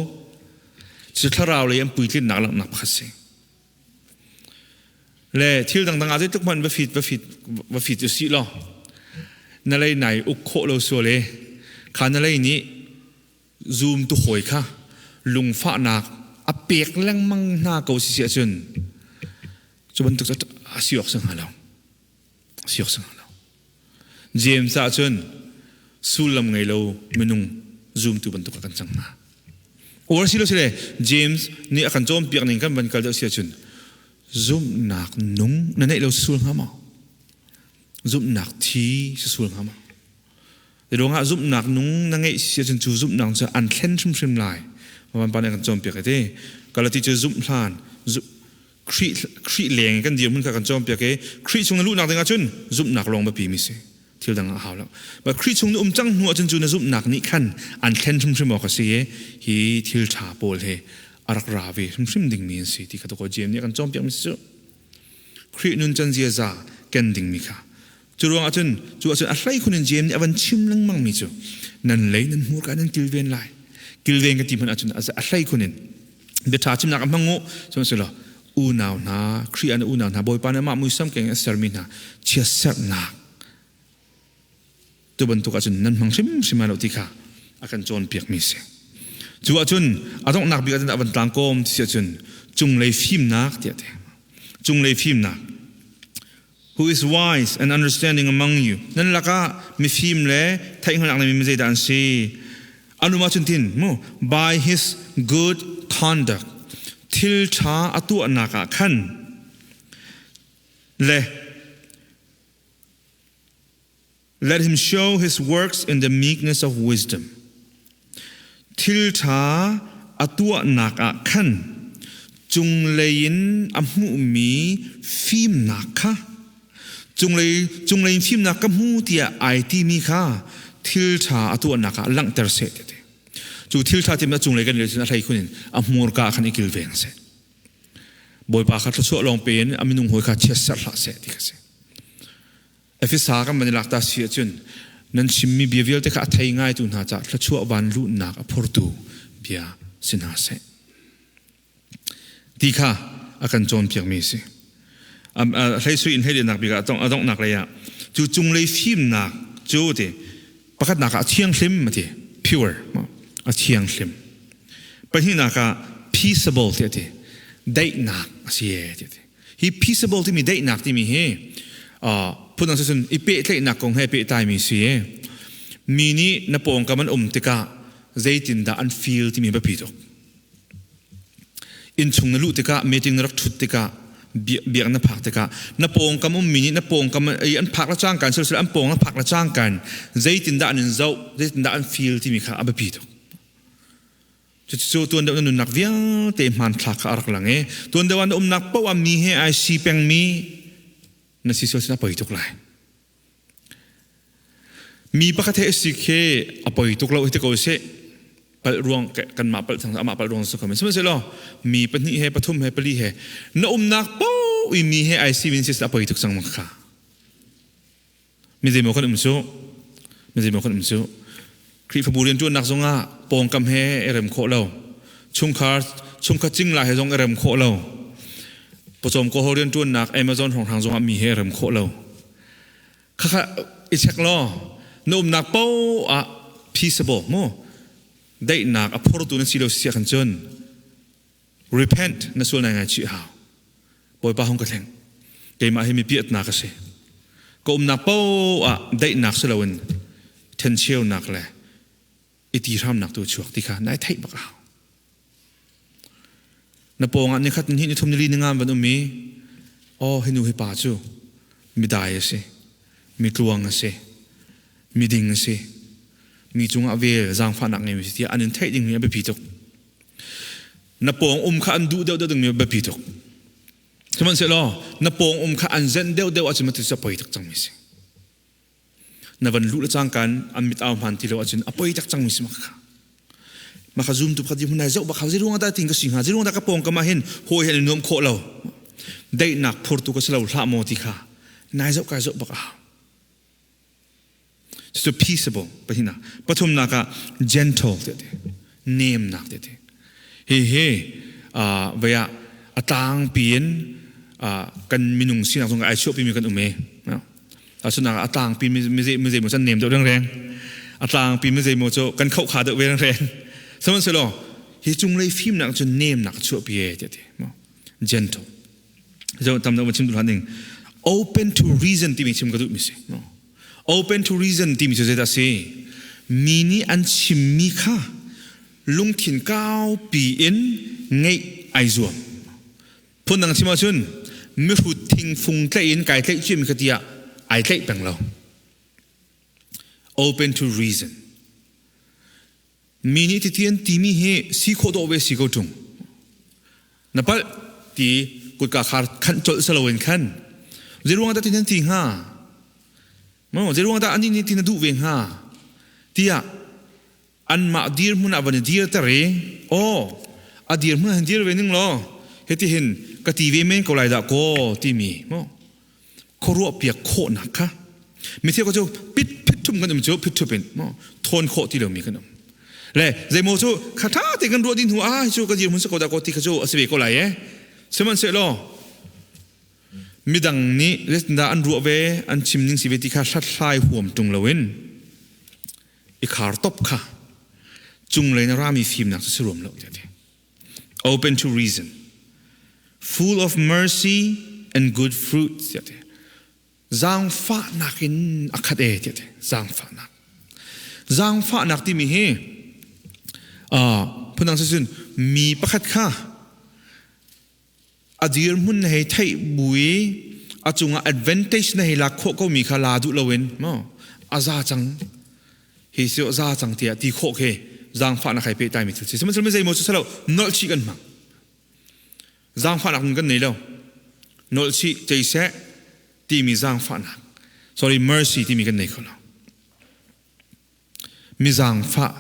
Cu thlarau lei an puitlinnak langhnak pakhat si. Le thil dangdang ah zeitluk hmanh va fit va fit va fit usih law na lei nai uk khawh lo sual e kha na lei nih zoom tu hawi kha lungfahnak a pek lengmang hna ko si si ahcun cu bantuk cu a si awk si hnga lo. Si awk si hnga lo. James ah cun sullam ngei lo minung zumtu bantuk ah kan cang hna. Or si lo sile James nih a kan cawnpiak ning kan van kal deuh si ahcun zumhnak nung na neih lo sul hnga maw? Zumhnak thi si sul hnga maw? Ruangah zumhnak nung na ngeih si ahcun cu zumhnak cu an thlen hrimhrim lai. Van pa nih a kan cawnpiak i ti. Galati cu zumh hlan Khrih Khrih leng kan dirhmun kha kan cawnpiak i Khrih chung na luhnak ding ahcun zumhnak lawng biapi mi si. Thil dang ah a hau lo. But Khrih chung na um cang hnu ahcun cu na zumhnak nih khan an thlen hrimhrim awk a si i hi thil ṭha pawl hi a rak ra ve hrimhrim dingmi an si ti kha tukaw James nih a kan cawnpiak mi si cu. Khrih nuncan ziaza ken dingmi kha. Cu ruang ahcun cu ahcun a hlei khun in James nih a van chim lengmang mi cu nan lei nan hmurka nan kilven lai. Kilven ka ti hmanh ahcun a hlei khun in biaṭha chimnak a hmang u sihmanhsehlaw unau hna Khrih ah na unau hna Bawipa nih amah muisam keng in a sermi hna chiatserhnak tu bantuk ahcun nan hmang hrimhrim lai lo ti kha a kan cawnpiakmi a si. Cu ahcun a donghnak bik ahcun a van tlangkawm ti si ahcun cunglei fimnak tiah ti. Cunglei fimnak. Who is wise and understanding among you? Nan lakah mifim le theihhngalhnak neimi mi zeidah an si? An um ahcun tin mu by his good conduct thil ṭha a tuahnak ah khan le let him show his works in the meekness of wisdom. Thil ṭha a tuahnak ah khan cunglei in a hmuhmi fimnak kha cunglei cunglei in fimnak ka hmu tiah ai timi kha thil ṭha a tuahnak ah langhter seh ti. Cu thil ṭha timi a cunglei kan rel cun a hlei khun in a hmurka ah khan i kilveng seh. Bawipa kha thluachuah lawng pe in a minung hawi kha chiatserh hlah seh ti kha si. Efesa kan van i lak ta si ahcun nan chimmi bia vialte kha a thei ngaitu hna caah thluachuah van luhnak a phortu bia si hna seh. Ti kha a kan cawnpiakmi a si. Hlei in hlei bik ah a donghnak lei ah cu cunglei fimnak cu ti pakhatnak ah a thianghlim a ti pure a thianghlim pahnihnak ah peaceable ti a ti daihnak a si ti a ti hi peaceable timi daihnak timi hi phundang cun i pehtlaihnak kong he pehtlaimi si mi nih na pawngkam an um tikah zeitindah an feel timi biapi tuk Innchung na luh tikah meeting na rak ṭhut tikah biak na phak tikah na pawngkam ummi nih na pawngkam i an phak le cangka in an pawng na phak le cangka in zeitindah an in zoh zeitindah an feel timi kha a biapi tuk. Cucu tuan deuh na nunnak vialte hmanthlak kha a rak lang i tuan deuh ah na umnak paoh ah mi he ai si pengmi na si sual sin a poi tuk lai. Mi pakhat he si khi a poi tuk lo hi ti ko sih. Palh ruang kanmah palh thang amah palh ruang si ko men. Sihmanhsehlaw mi pahnih he pathum he pali he na umnak paoh i mi he ai si min si a poi tuk cang ma kha. Mi zeimaw kan um cu. Mi zeimaw kan um cu. Khrihfabu rianṭuannak zongah pawngkam he i rem khawh lo. Chungkhar chungkhat cingla he zong i rem khawh lo. Pawcawm kawhau rianṭuannak Amazon hrawnghrang zongah mi he i rem khawh lo. Khakha i check law na umnak paoh ah peaceable mu daihnak a phortu na si lo si khan cun repent na sual nai ngai chih hau Bawipa hung ka thleng keimah hi mi piatnak ka si ka umnak paoh ah daihnak si loin thencheunak le i ti hramnak tu chuak ti kha nai theih bak hau na pawngah ni khat ni ni thum ni li ni nga van um i oh hi nu hi pa cu midai a si mi tluang a si miding a si mi cungah vel zaangfahnak ngei mi si tiah an in theih ding mi a biapi tuk na pawng um kha an duh deuh deuh dingmi biapi tuk sihmanhsehlaw na pawng um kha an zenh deuh deuh ahcun matu cu a poi tak cangmi si na van luh le cangkan an mit au hman ti lo ahcun a poi tak cangmi si maka maka zoom tu pakhat hmun ai zoh bak zei ruang dah tin ka si hnga zei ruang dah ka pawng kam ah hin hawi he an nuam khawh lo daihnak phurtu ka si lo hlah maw ti kha nai zoh kai zoh bak a Cucu peaceable pahnihnak. Pathumnak ah gentle ti ti. Nemnak ti ti. Hi hi vei ah a tlangpi in kan minung sinak zong ai chuahpi mi kan um e. Asunak a tlangpi mi zei maw can nem deuh rengreng. A tlangpi mi zei maw cu kan khauh kha deuh ve rengreng. Sihmanhsehlaw hi cunglei fimnak cu nemnak a chuahpi e ti ti. Gentle. Zo tam deuh chim duh ding. Open to reason timi chim ka duh mi si. Open to reason timi cu zeidah si? Mi nih an chimmi kha lungthin kaupi in ngeih ai zuam. Phundang chim ahcun mihrut thingfung tlaih in kai tlaih ciami kha tiah ai tlaih peng lo. Open to reason. Mi nih titi an timi hi si khawh dawh ve si ko ṭung. Na palh ti kutka khar khanh colh si loin khan zeiruang dah ti nan ti hnga? Maw zeiruang dah anih nih ti na duh ve hnga? Tiah anmah dirhmun ah van i dirter i aw a dirhmun ah hin dir ve ning law hitihin ka ti ve men ko lai dah kaw timi maw khuaruah piak khawhnak kha mithil ko cu pit phit thum kan um cu phit thup in maw thawn khawh ti lomi kan um le zeimaw cu kha tha te kan ruah ding hnu ah cu ka dirhmun si ko dah ko ti kha cu a si ve ko lai e sihmanhsehlaw midang nih zeitindah an ruah ve an chim ning si ve ti kha hlathlai huam ṭung loin i khar top kha cunglei na rami fimnak cu si ruam lo ti open to reason full of mercy and good fruit tiah ti zaangfahnak in a khat e tiah ti zaangfahnak zaangfahnak timi hi phundang cun mi pakhat kha a dirhmun na hei theih bu i a cungah advantage na hei lak khawh ko mi kha la duh loin maw a za cang hi si za cang tiah ti khawh khi Zaangfahnak hai pehtlaimi thil si. Sihmanhsehlaw zeimaw cu silo nolhchih kan hmang. Zaangfahnak nun kan nei lo. Nolhchih cei seh timi zaangfahnak. Sorry, mercy timi kan nei kho lo. Mi zaangfah,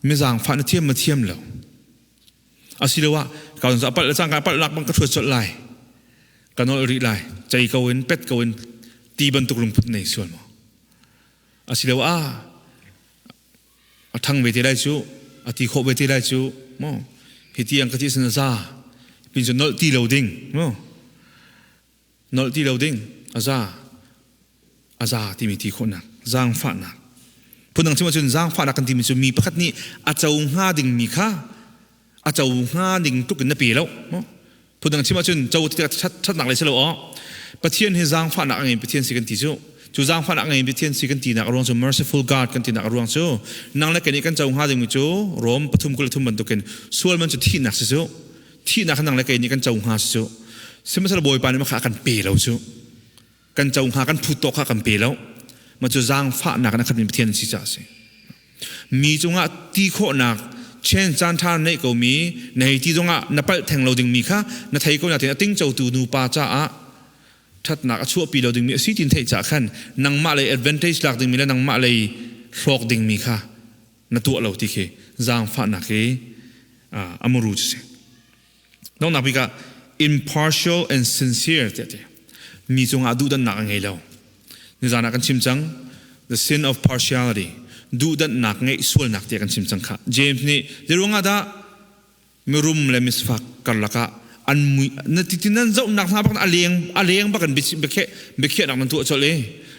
mi zaangfah na thiam ma thiam lo. Asiloah ka a palh le cangka palh lak bang ka ṭhuat colh lai. Ka nolh rih lai. Cei ko in pet ko in ti bantuk lungput nei sual maw? Asiloah a ṭhang ve te lai cu, a ti khawh ve te lai cu, maw? Hi tiang ka ti sin a za. Pin cu nolh ti lo ding, maw? Nolh ti lo ding, a za. A za timi ti khawhnak, zaangfahnak. Phundang chim ahcun zaangfahnak kan timi cu mi pakhat nih a co hnga dingmi kha a co hnga ding tluk in na pe lo. Phundang chim ahcun co ti ṭhatnak lei si lo aw. Pathian hi zaangfahnak a ngei Pathian si kan ti cu. Cu zaangfahnak a ngei Pathian si kan tinak a ruang cu merciful God kan tinak a ruang cu nang le kei nih kan co hnga dingmi cu Rom 3:23 bantukin sual man cu thihnak si cu. Thihnak nang le kei nih kan co hnga si cu. Sihmanhsehlaw Bawipa nih kha a kan pe lo cu. Kan co hnga kan phut tawk kha kan pe lo. Mah cu zaangfahnak in a khatmi Pathian si caah a si. Mi cungah ti khawhnak chen caan ṭha neih komi na hei ti zongah na palh theng lo dingmi kha na thei ko natin a tingcotu nupa caah ṭhatnak a chuahpi lo dingmi a si tin theih caah khan nangmah lei advantage lak dingmi le nangmah lei hlawk dingmi kha na tuah lo ti khi zaangfahnak hi a muru cu si. Donghnak bik ah impartial and sincere tiah ti. Mi cungah duhdanhnak a ngei lo. Nizan ah kan chim cang the sin of partiality duhdanhnak ngeih sualnak tiah kan chim cang kha. James nih zeiruangah dah mirum le misfak karlak ah an mui na ti nan zohnak hna bak a leng a leng bak in biakhiahnak nan tuah colh i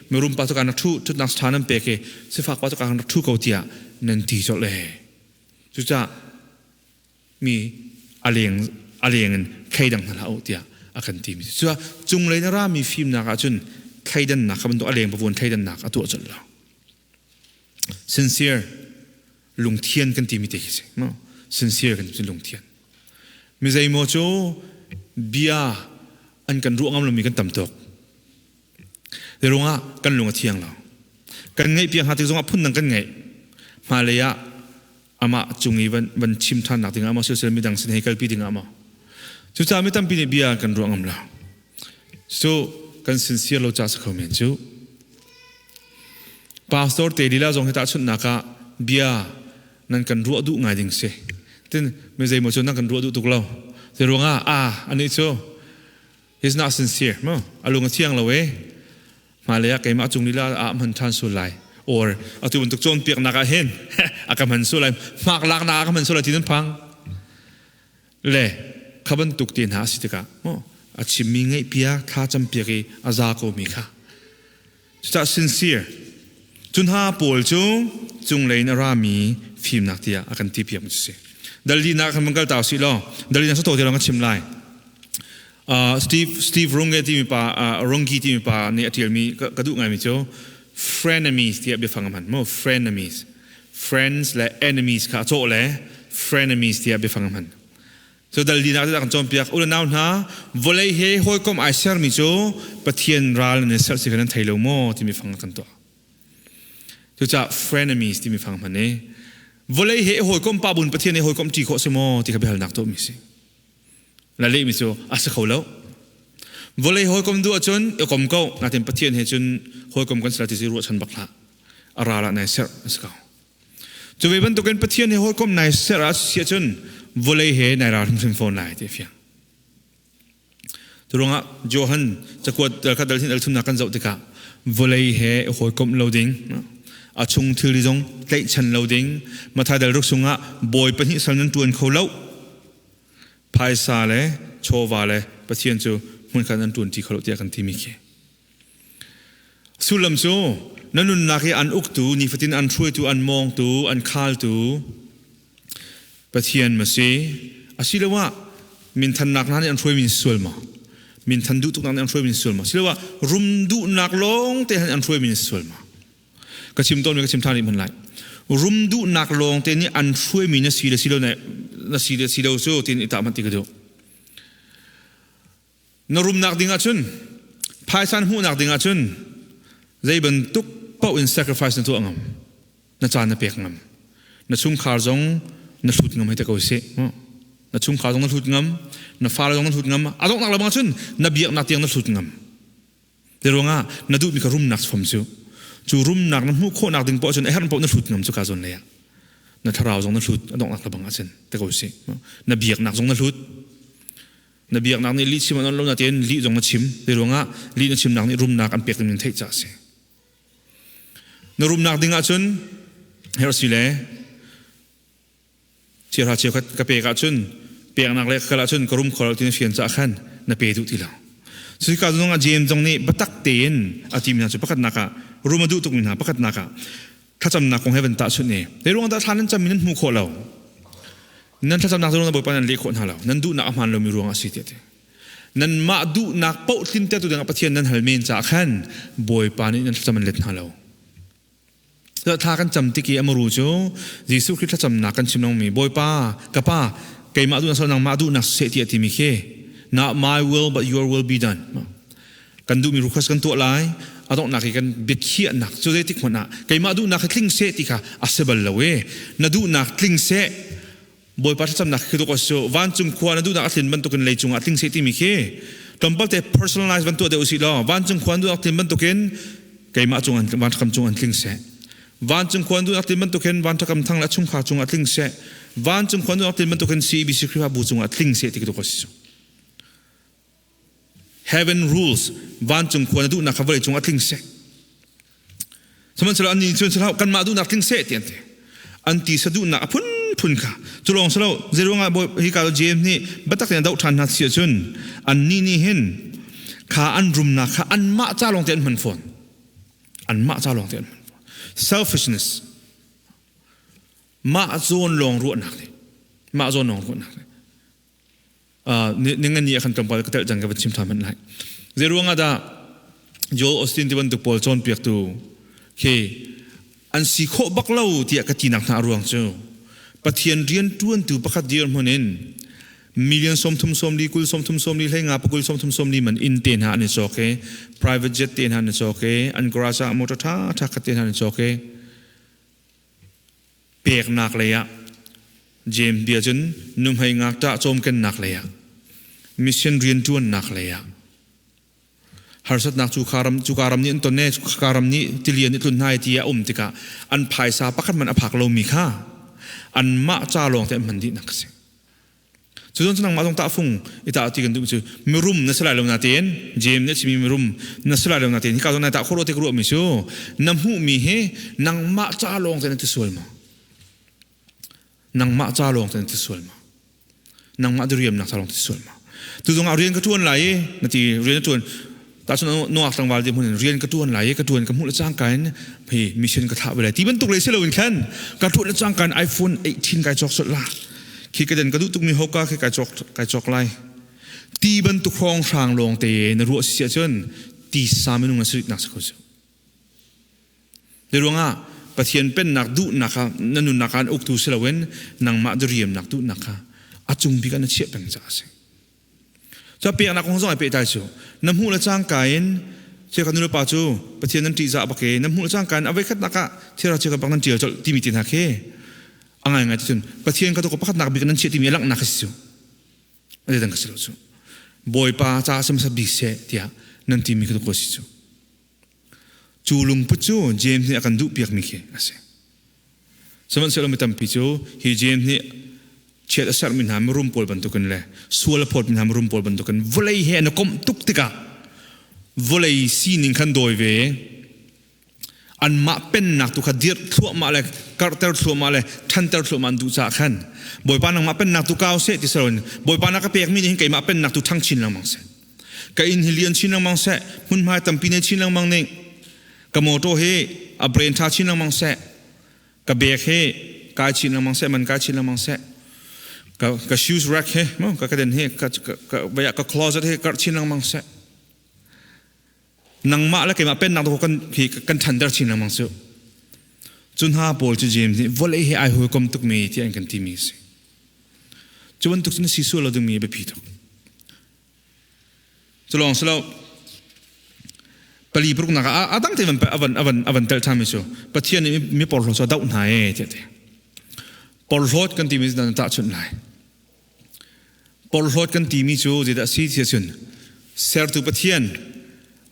mirum pa cu kan rak thu thutnak ṭha nan pek i sifak pa cu kan rak thu ko tiah nan ti colh e. Cucaah mi a leng a leng in thleidang hna hlah u tiah a kan timi cu cunglei na rami fimnak ahcun thleidannak kha bantuk a leng pavuan thleidannak a tuah colh lo. Sincere lungthian kan timi te khi si sincere kan ti lungthian mi zeimaw cu bia an kan ruah ngam lomi kan tam tuk. Ruangah kan lung a thiang lo. Kan ngaih piak hna tik zongah phundang kan ngaih. Hmailei ah amah cung i van chim ṭhannak dingah maw siseh midang sin hei kalpi dingah maw. Cucaah mi tampi nih bia kan ruah ngam lo. Cu kan sincere lo ca si kho men cu. Pastor te lila zong hi tahchunhnak ah bia nan kan ruah duh ngai ding si. Tin mi zeimaw cu nan kan ruah duh tuk lo. Te ruangah a anih cu he's not sincere mo a lung a thiang lo e hmailei ah keimah cung lila ah hman ṭhan sul lai or atu bantuk cawnpiaknak ah hin a ka hman sul lai hmak laknak ah ka hman sul lai ti nan phang le kha bantuk te hna a si tikah a chimmi ngaih piak thla cam piak i a za ko mi kha. Cucaah sincere cu hna pawl cu cunglei in a rami fimnak tiah a kan ti piak mi si. Dalina kan van kal ta usih law Dalina sa to te lawng ka chim lai. Steve Steve Runge timi pa Rungi timi pa nih a ṭialmi ka duh ngaimi cu frenemies tiah biafang a hman mu frenemies, friends le enemies kha a cawh le frenemies tiah biafang a hman. Cu dal linak cu kan cawnpiak. U le nau hna, vawlei he hawikom ai sermi cu Pathian ral nan i serh si kha nan thei lo maw timi fang kan tuah. Cucaah frenemies timi fang hman i vawlei he hawikom pa bun Pathian he hawikom ṭi khawh si maw ti kha biahalnak tuahmi si. La lehmi cu a si kho lo. Vawlei hawikom duh ahcun i kom ko, natin Pathian he cun hawikom kan si lai ti si ruahchan bak hlah. A ral ah nai serh a si ko. Cu ve bantukin Pathian he hawikom nai ser ah si ahcun vawlei he nai ral hrimhrim fawn lai ti a fiang. Cu ruangah Johan cakuat khat dal hin al thumnak kan zoh tikah vawlei he hawikomh lo ding, a chung thilri zong tlaihchan lo ding, Matthai dal ruk sungah bawi pahnih sal nan ṭuan kho lo. Phaisa le chawva le Pathian cu hmunkhat nan ṭuan ṭi kho lo tiah kan timi khi. Sullam cu na nunnak i an uktu, nifatin an hruaitu, an mawngtu, an khaltu Pathian ma si? Asiloah minthannak hna nih an hruaimi sual maw? Minthan duh tuknak nih an hruaimi sual maw? Asiloah rum duhnak lawng te han an hruaimi sual maw? Ka chim tawnmi ka chim ṭhan rih hmanh lai. Rum duhnak lawng te nih an hruaimi na si le si lo na si le si lo cu tin i tah hmanh ti ka duh. Na rumnak ding ahcun, phaisa na hmuhnak ding ahcun zei bantuk paoh in sacrifice na tuah ngam. Na caan na pek ngam. Na chungkhar zong na hlut ngam hei te ko sih. Na chungkhar zong na hlut ngam, na fale zong na hlut ngam. A donghnak le bang cun na biaknak tiang na hlut ngam. Te ruangah na duhmi kha rumnak fom cu. Cu rumnak na hmuh khawhnak ding poah cun a herh poah na hlut ngam cu ka zawn lei ah. Na thlarau zong na hlut a donghnak le bang ah cun te ko sih. Na biaknak zong na hlut. Na biaknak nih lih chim an on lo na tein lih zong na chim. Te ruangah lih na chimnak nih rumnak an pek ding in theih ca a si. Na rumnak ding ahcun herh si le chiahra cheukhat ka pek ahcun peknak le ka kal ahcun ka rum kho lo ti na fian caah khan na pe duh ti lo. Cuka zong ah James zong nih biatak tein a timi hna cu pakhatnak ah rum a duh tukmi hna pakhatnak ah thlacamnak kong he van tahchunh i zei ruang dah thla nan cammi nan hmuh khawh lo nan thlacamnak cu Bawipa nan leh khawh hna lo nan duhnak a hmaan lomi ruang ah a si tiah ti. Nanmah duhnak paoh tlintertu dingah Pathian nan hal men caah khan Bawipa nih nan thlacam an let hna lo. Thla kan cam tik i a muru cu Jesuh Khrih thlacamnak kan chim lengmi Bawipa ka Pa keimah duhnak sal nangmah duhnak seh tiah timi khi not my will but your will be done. Kan duhmi request kan tuah lai a donghnak i kan biakhiahnak cu zeitik hmanh ah keimah duhnak hi tling seh ti kha a si bal lo e na duhnak tling seh Bawipa thlacamnak khi tuk cu vancung khua na duhnak a tlin bantukin leicung ah tling seh timi khi tlawmpal te personalize van tuah deuh usih law vancung khua na duhnak tlin bantukin keimah cung an vanṭhakam cung an tling seh vancung khua na duhnak tlin bantukin vanṭhakam thang le chungkhar cung ah tling seh vancung khua na duhnak tlin bantukin CBC Khrihfabu cung ah tling seh ti tuk a si Heaven rules vancung khua na duhnak kha vawlei cung ah tling seh. Sihmanhsehlaw annih cun sihlah kanmah duhnak tling seh ti an ti. An ti sa duhnak a phunphun kha cu lawng si lo zeiruangah hi ka James nih biatak tein a doh ṭhan hna si ahcun annih nih hin kha an rumnak kha anmah ca lawng te an hman fawn. Anmah ca lawng te an hman fawn. Selfishness mah zawn lawng ruahnak le mah zawn lawng ruahnak le ningani ah khan tlawmpal ka telh cang ka van chim ṭhan hmanh lai. Zei ruangah dah Joel Osteen ti bantuk pawl cawnpiaktu khi an si khawh bak lo tiah ka tinak hna a ruang cu Pathian rian ṭuantu pakhat dirhmun in million 30 40 kul 30 40 hlei nga pakul 30 40 man inn te hna an i cawk i private jet te hna an i cawk i an garage ah motor ṭha ṭha khat te hna an i cawk i peknak lei ah James bia cun nuhmei ngakṭah cawmkennak lei ah mission rianṭuannak lei ah harsatnak cu kha ram cu ka ram nih an ton e ka ram nih tilian nih tlun hna ti a um tikah an phaisa pakhat man a phak lomi kha anmah ca lawng te an hman dihnak a si. Cu cun nangmah zong tahfung i tah ti kan duh cu mirum na si lai lo natein James nih a chimmi mirum na si lai lo natein hika zawn nai tah khawh te ka ruahmi cu na hmuhmi hi nangmah ca lawng te na ti sual maw? Nangmah ca lawng te na ti sual maw? Nangmah diriamnak ca lawng ti sual maw? Tu zong ah rian ka ṭuan lai i na ti rian na ṭuan tahchun nungak tlangval ti hmun in rian ka ṭuan lai i ka ṭuan ka hmuh le cangka in hei mission ka thlah ve lai ti bantuk le si loin khan ka ṭuan le cangka in iPhone 18 kai cawk sawt la khi ka den ka duh tukmi hoka khi kai cawk kai cawk lai ti bantuk hrawng hrang lawng te na ruah si ahcun ti sa minung na si nak si ko cu Hi ruangah Pathian pennak duhnak kha na nunnak ah an uktu si loin nangmah diriamnak duhnak kha a cung bik ah na chiah peng caah a si. Cu peknak kong zong ai pehtlai cu na hmuh le cangka in chiakhat nu le pa cu Pathian nan ṭihzah bak i na hmuh le cangka in a voikhatnak ah thilra chiakhat bak nan ṭial colh timi ti hna khi a ngaingai ti cun Pathian kha tuk pakhatnak bik nan chiah timi a langhnak kha si cu a zeidang ka si lo cu Bawipa caah sihmasa bik seh tiah nan timi kha tuk si cu cu lungput cu James nih a kan duhpiakmi khi a si. Sihmanhsehlaw mi tampi cu hi James nih chiat a serhmi hna mirum pawl bantukin le sual a phawtmi hna mirum pawl bantukin vawlei he an i komh tuk tikah vawlei sining khan dawi ve anmah pennak tu kha dirh thluahmah le karhter thluahmah le ṭhanter thluahmah an duh caah khan Bawipa nangmah pennak tu kau seh ti siloin Bawipa na ka pekmi nih hin keimah pennak tu ṭhang chin lengmang seh ka inn hi lian chin lengmang seh hmunhma tampi nei chin lengmang ning ka motor hi a brain ṭha chin lengmang seh ka bag hi kai chin lengmang seh man kai chin lengmang seh ka ka shoes rack hi mo ka ka den hi ka ka ka ka closet hi karh chin lengmang seh nangmah le keimah pennak tu kan hi kan ṭhanter chin lengmang su cu hna pawl cu James nih vawlei he ai hawikom tukmi ti an kan timi si cu bantuk cun si sual lo dingmi biapi tuk Cu lawng si lo pali paruknak ah a dang te avan avan avan tel ṭhan mi cu Pathian nih mi porhlaw cu a doh hna e tiah ti. Porhlawt kan timi cu nan tahchunh lai. Porhlawt kan timi cu zeidah a si ti ahcun sertu Pathian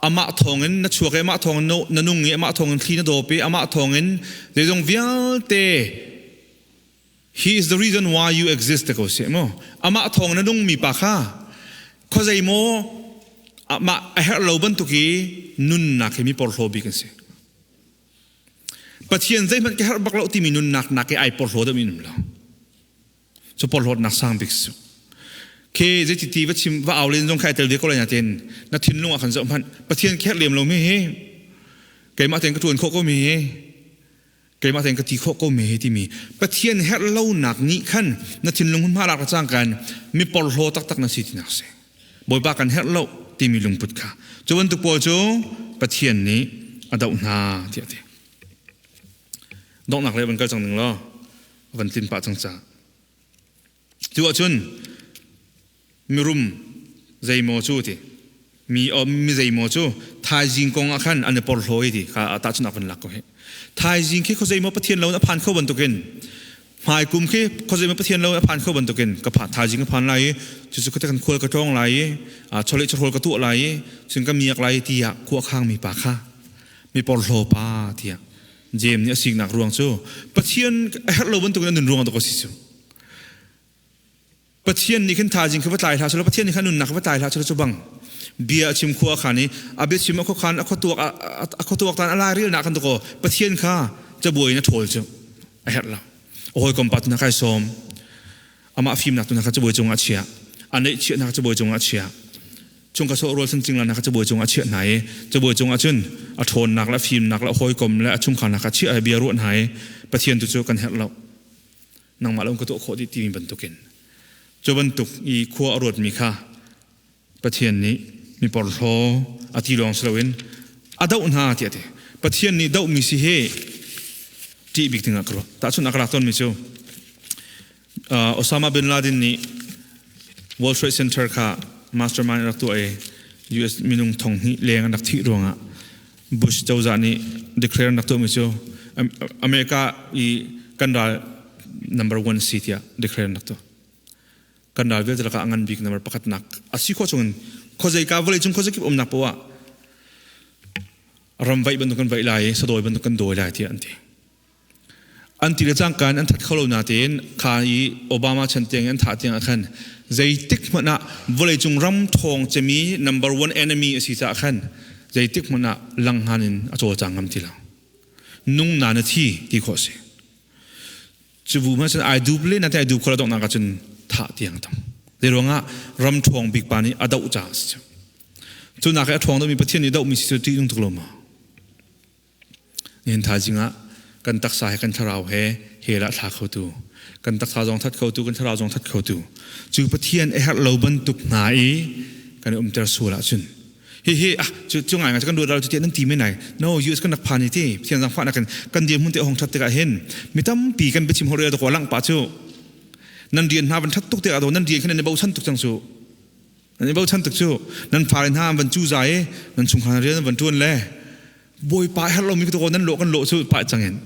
amah thawngin na chuak i amah thawngin na nung i amah thawngin thli na dawp i amah thawngin zeizong vialte. He is the reason why you exist te ko seh mu. Amah thawng na nungmi pa kha khuazei maw amah a herh lo bantuk i nunnak hi mi porhlaw bik an si. Pathian zeihmanh ka herh bak lo timi nunnak nak i ai porhlaw deuhmi um lo. Cu porhlawtnak sang bik su. Ke zeiti ti va chim va au len zong kha ai tel ve ko lai na ten na thinlung ah khan zoh hmanh Pathian kherh lem lo mi hi keimah ten ka tuan khawh ko mi hi keimah tein ka ti khawh ko me hi timi Pathian herh lonak nih khan na thinlung hun hma lak le cangka in mi porhlaw taktak na si tinak si. Bawipa kan herh lo timi lungput kha cu bantuk pawl cu Pathian nih a doh hna tiah a ti. Donghnak lei van kal cang ning law van tlin pah cang ca. Cu ahcun mirum zeimaw cu ti mi mi zeimaw cu thaizing kong ah khan an i porhlaw i ti kha tahchun ah van lak ko hi. Thaizing khi khuazeimaw Pathian lo in a phan kho bantukin hmaikum khi khuazeimaw Pathian lo in a phan kho bantukin ka phan thaizing ka phan lai i cucu khuate kan khual ka tlawng lai i chawleh chawhrawl ka tuah lai i cun ka miak lai tiah khua khang mi pa kha mi porhlaw pa tiah Jeim nih a siknak ruang cu Pathian a herh lo bantukin a nun ruang ah si cu. Pathian nih khin thaizing kha va tlai hlah selaw Pathian nih khan nunnak va tlai hlah selaw cu bang bia a chim khua khan i a bia chim a khuakhan a khuatuak a khuatuak tan a lai rel nak kan ko Pathian kha cabuai in a ṭhawl cu a herh lo. A hawikom pa tu na kai sawm amah fimnak tu na kha cabuai cungah a chiah a neih chiahnak cabuai cungah a chiah chung ka sawh rual sun cingla na kha cabuai cungah a chiah hna i cabuai cungah cun a ṭhawnnak le a fimnak le a hawikom le a chungkhar hna kha chiah bia ruah hna i Pathian tu cu kan herh lo nangmah lo ka tuah khawh dih timi bantukin cu bantuk i khua a ruatmi kha Pathian nih mi porhlaw a ti lawng si loin a doh hna tiah a ti. Pathian nih dohmi si hi ṭih bik dingah ka ruah. Tahchunh ah ka lak tawnmi cu Osama bin Laden nih World Trade Center kha mastermind rak tuah i US minung thong hnih leng an rak thih ruangah Bush cozah nih declare an rak tuahmi cu America i kan ral number one si tiah declare an rak tuah. Kan ral vialte lakah a ngan bik number pakhatnak a si khawh chungin khuazeika vawleicung khuazakip umnak poah ah ram vaih bantuk kan vaih lai i sadawi bantuk kan dawi lai tiah an ti. An ti le cangka in an that kho lo natein kha i Obama chan tiang in an thah tiang ah khan zeitik hmanh ah vawleicung ram thawng cemi number one enemy a si caah khan zeitik hmanh ah langhngan in a cawlcang ngam ti lo. Nung na na thi ti khawh si. Cu bu hmanh cun ai dup le na te ai dup kho lo donghnak ah cun thah tiang tong. Zei ruangah ram ṭhawng bik pa nih a doh caah a si. Cu nak i a ṭhawng deuhmi Pathian nih dohmi si cu ṭih tuk lo maw? Nihin thaizing ah kan taksa he kan thlarau he hell ah thla khotu, kan taksa zong that khotu, kan thlarau zong that khotu. Cu Pathian a herh lo bantuk hna i kan i umter sual ahcun hihi ah cu cu ngai ngai kan ruat cu tiah nan ti men lai. No, US kan rak phan i ti Pathian zaangfahnak in kan dirhmun te hong that tikah hin mi tampi kan biachim hor rel ko lang pa cu nan rian hna van that tuk tikah do nan rian khin nan i bochan tuk cang cu. Nan i bochan tuk cu nan fale hna an van cuza i nan chungkhar rian an van ṭuan le Bawipa herh lomi ka nan lawh kan lawh cu pah cang in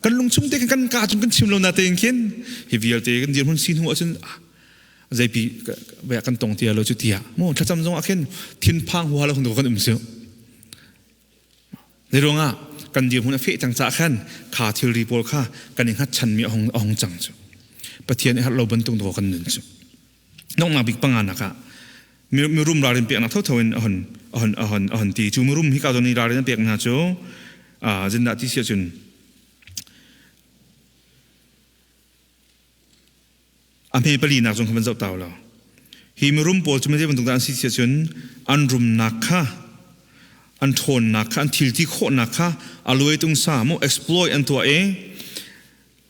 kan lungchung te kan ka cun kan chim lo na tein khin hi vialte kan dirhmun si hnu ahcun zeipi kan tong tia lo cu tiah mu thlacam zong ah khin thinphang huha lo kan um cu. Zei ruangah kan dirhmun a feh cang caah khan kha thilri pawl kha kan i hngatchanmi a hung cang cu. Pathian i harh lo bantuk dawh kan nun cu. Nongnak bik panganak ah mirum ralrin peknak thotho in a hon a hon a hon a hon ti. Cu mirum hi ka zawn i ralrin a pek hna cu zindah ti si ahcun a hme palinak zong kha van zoh ta lo. Hi mirum pawl cu zei bantuk dah an si si ahcun an rumnak kha an ṭhawnnak kha an thil ti khawhnak kha a luai tung sa mu exploit an tuah i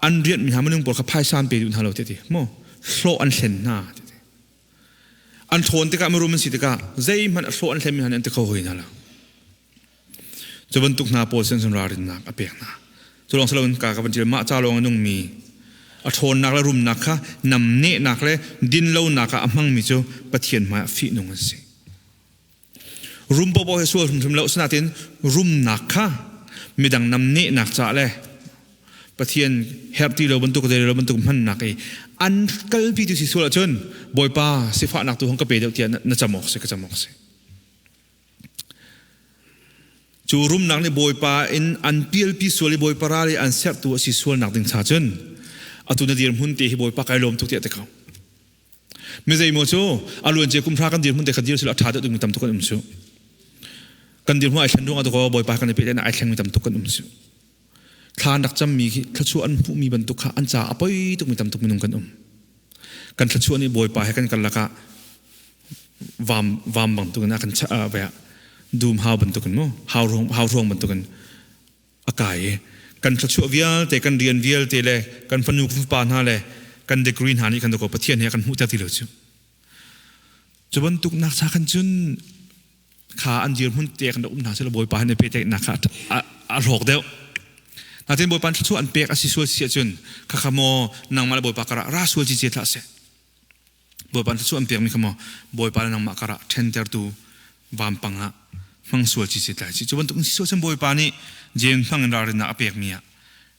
an rianh mi hna minung pawl kha phaisa an pe duh hna lo ti mu hlawh an hlen hna ti an ṭhawn tikah mirum an si tikah zeihmanh a hlawh an hlen mi hna nih an ti kho hoi hna lo. Cu bantuk hna pawl sin cun ralrinnak a pek hna. Cu lawng si loin ka ka van ṭial mah ca lawng a nungmi a ṭhawnnak le rumnak kha namnehnak le dinlonak ah a hmangmi cu Pathian hmaiah fihnung an si. Rum paohpaoh hi sual hrimhrim lo, asinain rumnak kha midang namnehnak caah le Pathian herh ti lo bantuk zei lo bantuk hmannak i an kalpi tu si sual ahcun Bawipa sifahnak tu hong ka pe deuh tiah na cam awk si ka cam awk si. Cu rumnak nih Bawipa in an pialpi sual i Bawipa ral i an serhtu a si sualnak ding cha cun atu na dirhmun te hi Bawipa kai lawm tuk tiah ti ko. Mi zeimaw cu a luancia kum hra kan dirhmun te kha dir sila a ṭha deuh dingmi tam tuk kan um cu. Kan dirhmun ai thlen ruangah dakaw Bawipa kan i pehtlaihnak ai thlengmi tam tuk kan um cu. Thla an rak cammi khi thluachuah an hmuhmi bantuk kha an caah a poi tukmi tam tuk minung kan um. Kan thluachuah nih Bawipa he kan karlak ah vam vam bantukin a kan dum hau bantukin mu hau ruang hau ruang bantukin a kai i kan thluachuah vialte kan rian vialte le kan fanu kan fapa hna le kan degree hna nih kan ko Pathian he kan hmuhter ti lo cu. Cu bantuk nak cha khan cun kha an dirhmun te kan um hna sila Bawipa he pehtlaihnak kha a hlawk deuh. Natin Bawipa thluachuah an pek a si sual si ahcun khakha maw nangmah le Bawipa karah ra sual cicie hlah seh. Bawipa thluachuah an pekmi kha maw Bawipa le nangmah karah ṭhentertu vampang ah hmang sual cicie tlai si. Cu bantuk in si sual cun Bawipa nih James hmang in ralrinnak a pekmi ah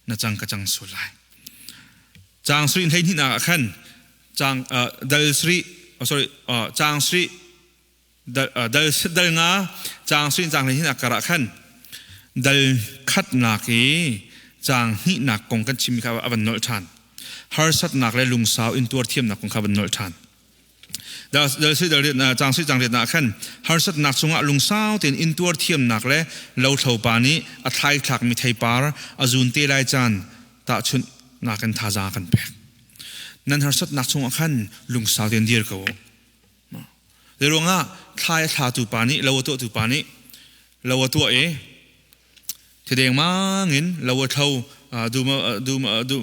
na cang ka cang sual lai. Caang sui 12 nak ah khan caang dal sri sorry caang sri dal dal nga caang sui caang hin a karah khan dal khatnak i caang hnihnak kong kan chimmi kha a van nolh ṭhan. Harsatnak le lungsau in tuar thiamnak kong kha van nolh ṭhan. Dal sui dal caang sui caang riat ah khan harsatnak chungah lungsau tein in tuar thiamnak le lothlo pa nih a thlai thlakmi theipar a zun te lai caan tahchunh nakin thazaang a kan pek. Nan harsatnak chungah khan lungsau tein dir ko u. Zeiruangah thlai a thlatu pa nih lo a tuahtu pa nih lo a tuah i thidengmang in lo a thlo dum dum dum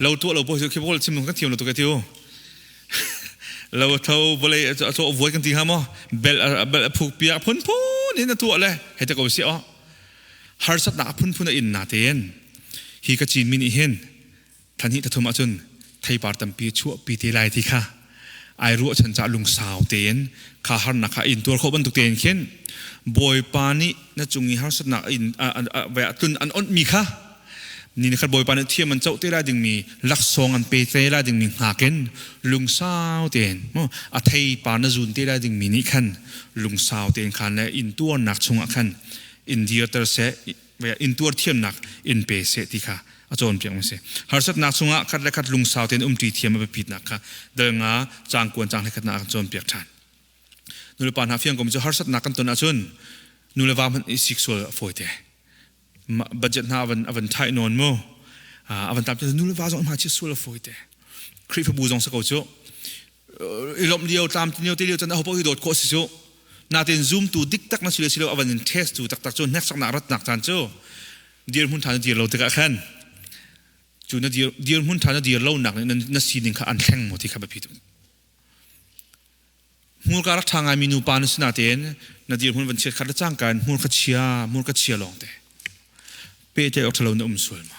lo tuah lo pawl khi pawl chim kan thiam lo tuk e tiu lo a tho vawlei a cawh vuai kan ti hnga maw bel bel a phuk piak phunphun in a tuah le hei te ko si aw harsatnak a phunphun a in na tein hi ka cin mi nih hin thlan hnih thum ahcun theipar tampi chuahpi te lai ti kha ai ruahchan caah lungsau tein kha harnak kha in tuar khawh bantuk tein khin Bawipa nih na cung i harsatnak in tlun an onhmi kha ni khat Bawipa nih thiam an coh te lai dingmi laksawng an pe te lai dingmi hngak in lungsau tein a theipar na zun te lai dingmi nih khan lungsau tein khan le in tuarnak chungah khan in dirter seh in tuar thiamnak in pe seh ti kha a cawnpiak mi si. Harsatnak chungah khat le khat lungsau tein umṭi thiam a biapitnak kha dal nga caang kuan caang hlekhatnak a kan cawnpiak ṭhan. Nulepa hna fiang kom cu harsatnak kan ton ahcun nule va hmanh i sik sual a fawi te. Budget hna avan avan ṭhai nawn mu. Avan tam nule va zong hma chi sual a fawi te. Khrihfabu zong sa ko cu i lawmh lio tlam lio te lio chan a ho hi dawt khawh si cu natin zoom tu dik tak na si le si lo avan in test tu taktak cu hneksaknak ratnak caan cu dirhmun ṭha na dir lo tikah khan cu na dir dirhmun ṭha na dir lo nak nih na sining kha an thleng maw ti kha biapi tuk. Hmurka rak ṭha ngaimi nupa na si natein na dirhmun van chiat khat le cangka in hmurka chia hmurka chia lawng te pehtlaih awk ṭhalo na um sual ma?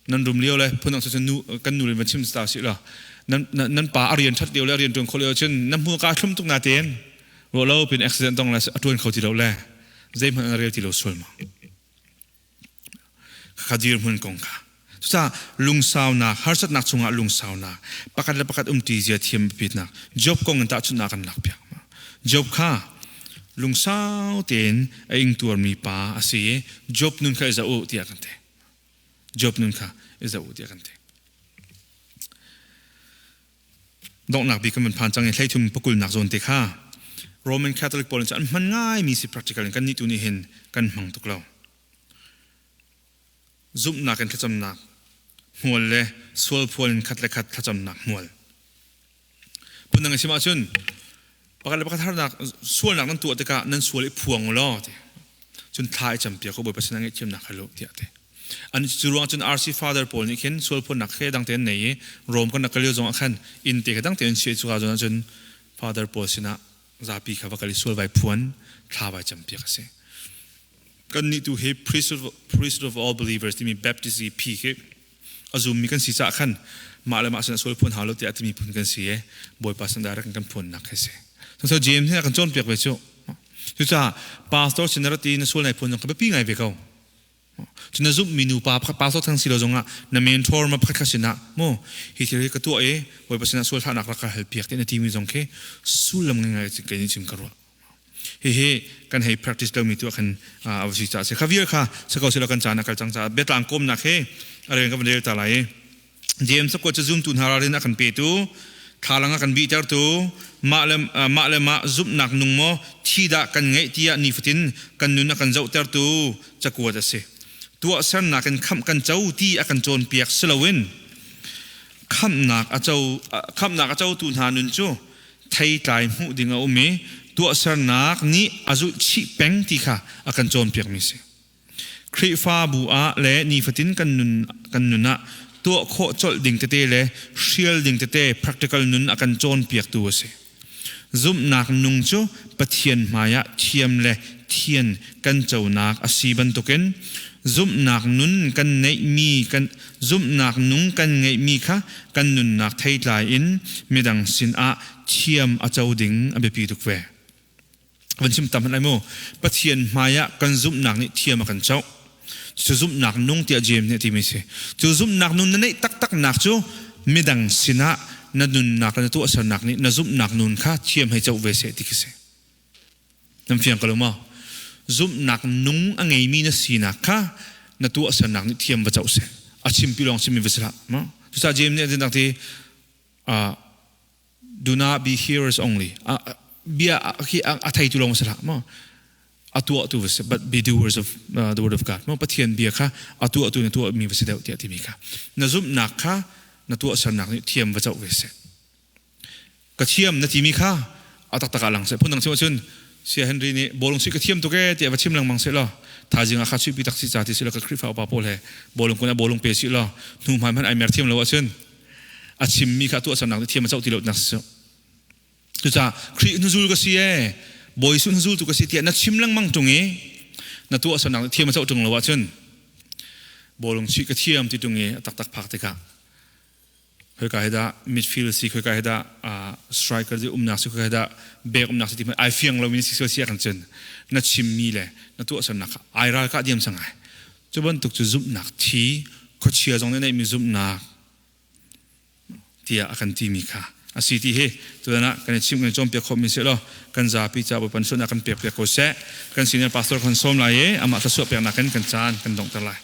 Nan rum lio le phundang cun nu kan nu le van chim ta si la nan nan pa a rian ṭhat lio le a rian ṭuan kho lio cun na hmurka thlum tuk natein ruah lo pin accident tong le a ṭuan kho ti lo le zeihmanh an rel ti lo sual ma? Kha dirhmun kong kha cucaah lungsaunak, harsatnak chungah lungsaunak, pakhat le pakhat umṭi zia thiam biapitnak Job kong in tahchunhnak kan lakpiak. Job kha lungsau tein a ingtuarmi pa a si i Job nun kha i zoh u tiah kan ti. Job nun kha i zoh u tiah kan ti. Donghnak bik kan van phan cang i 33 pakulnak zawn te kha Roman Catholic pawl nih an hman ngaimi si. Practical in kan nih tu nih hin kan hmang tuk lo. Zumhnak in thlacamnak hmual le sual phual in khat le khat thlacamnak hmual. Phundang in chim ahcun pakhat le pakhat harnak sualnak nan tuah tikah nan sual i phuang u law ti cun thla i campiak ko, Bawipa sinah ngaihthiamnak hal u tiah ti. An cu ruang cun RC Father pawl nih khin sual phuannak he dang tein nei i Rome kan rak kal lio zong ah khan inn te kha dang tein chiah cuka zawn ahcun Father pawl sinah zapi kha va kal i sual vai phuan, thla vai campiak a si. Kan nih tu hi priesthood of all believers timi Baptist phi khi a zummi kan si caah khan mah le mah sin sual phuan hau lo tiah timi phun kan si i Bawipa sin direct kan phuannak khi si. So James nih a kan cawnpiak ve cu. Cucaah pastor sin na rat i na sual nai phuan zong kha biapi ngai ve ko. Cu na zumhmi nupa pastor thang si lo zongah na mentor ma pakhat khat sinah mu hi thil hi ka tuah i Bawipa sinah sual thlahnak rak ka hal piak ti na timi zong khi sullam ngai ngai kei nih chim ka ruah. Hihi kan hei practice lomi tu ah khan a va si caah si. Kha vial kha sako silo kan caan a kal cang caah biatlang kawmnak he a rel kan van rel ta lai i James kuat cu zumtu hna ralrin a kan petu, thlalang a kan bihtertu, mah le mah le mah zumhnak nung maw thi dah kan ngeih tiah nifatin kan nun a kan zohtertu cakuat a si. Tuahsernak in khamh kan co ti a kan cawnpiak si loin khamhnak a co khamhnak a cotu hna nun cu theitlai hmuh ding a um i tuahsernak nih a zulh chih peng ti kha a kan cawnpiakmi a si. Khrihfabu ah le nifatin kan nun kan nun ah tuah khawh colh ding tete le hrial ding tete practical nun a kan cawnpiaktu a si. Zumhnak nung cu Pathian hmaiah thiam le thian kan conak a si bantukin zumhnak nun kan neihmi kan zumhnak nung kan ngeihmi kha kan nunnak theitlai in midang sinah thiam a co ding a biapi tuk ve. Van chim tam hmanh lai mu. Pathian hmaiah kan zumhnak nih thiam a kan coh. Cu zumhnak nung tiah James nih a timi si. Cu zumhnak nun na neih taktaknak cu midang sinah na nunnak le na tuahsernak nih na zumhnak nun kha thiam hei coh ve seh ti khi si. Nan fiang ko lo maw? Zumhnak nung a ngeimi na sinak kha na tuahsernak nih thiam va coh seh. A chimpi lawng chimmi va si hlah. Cucaah James nih a ti do not be hearers only. Bia khi a theitu lawng si hlah maw? A tuahtu va si, but be doers of the word of God. Maw Pathian bia kha a tuahtu na tuahmi va si deuh tiah timi kha. Na zumhnak kha na tuahsernak nih thiam va coh ve seh. Ka thiam na timi kha a taktak ah lang seh. Phundang chim ahcun Sia Henry nih bawlung chuih ka thiam tuk ee tiah va chim lengmang seh law thaizing ah kha chuihpi tak si ca ti si law ka Khrihfa upa pawl he bawlung kun ah bawlung pe si law hnu hmai hmanh ai mer thiam lo ahcun a chimmi kha tuahsernak nih thiam a coh ti lo nak si cucaah Khrih hnuzul ka si ee Bawi Jesuh hnuzul tu ka si tiah na chim lengmang ṭung i na tuahsernak nih thiam a coh ṭung lo ahcun bawlung chuih ka thiam ti ṭung i a taktak phak tikah khoika hi dah midfield si khoika hi dah striker di umnak si khoika hi dah back umnak si ti hmanh ai fiang lomi si sia kan cun na chimmi le na tuahsernak kha ai ral ka diam sangai cu bantuk cu zumhnak thi khuachia zong nih neihmi zumhnak tiah a kan timi kha a si ti hi tutan ah kan i chim kan i cawnpiak khawhmi si law kan zapi ca Bawipa sualnak kan pek piak ko seh. Kan senior pastor kan sawm lai i amah thluachuah peknak in kan caan kan donghter lai.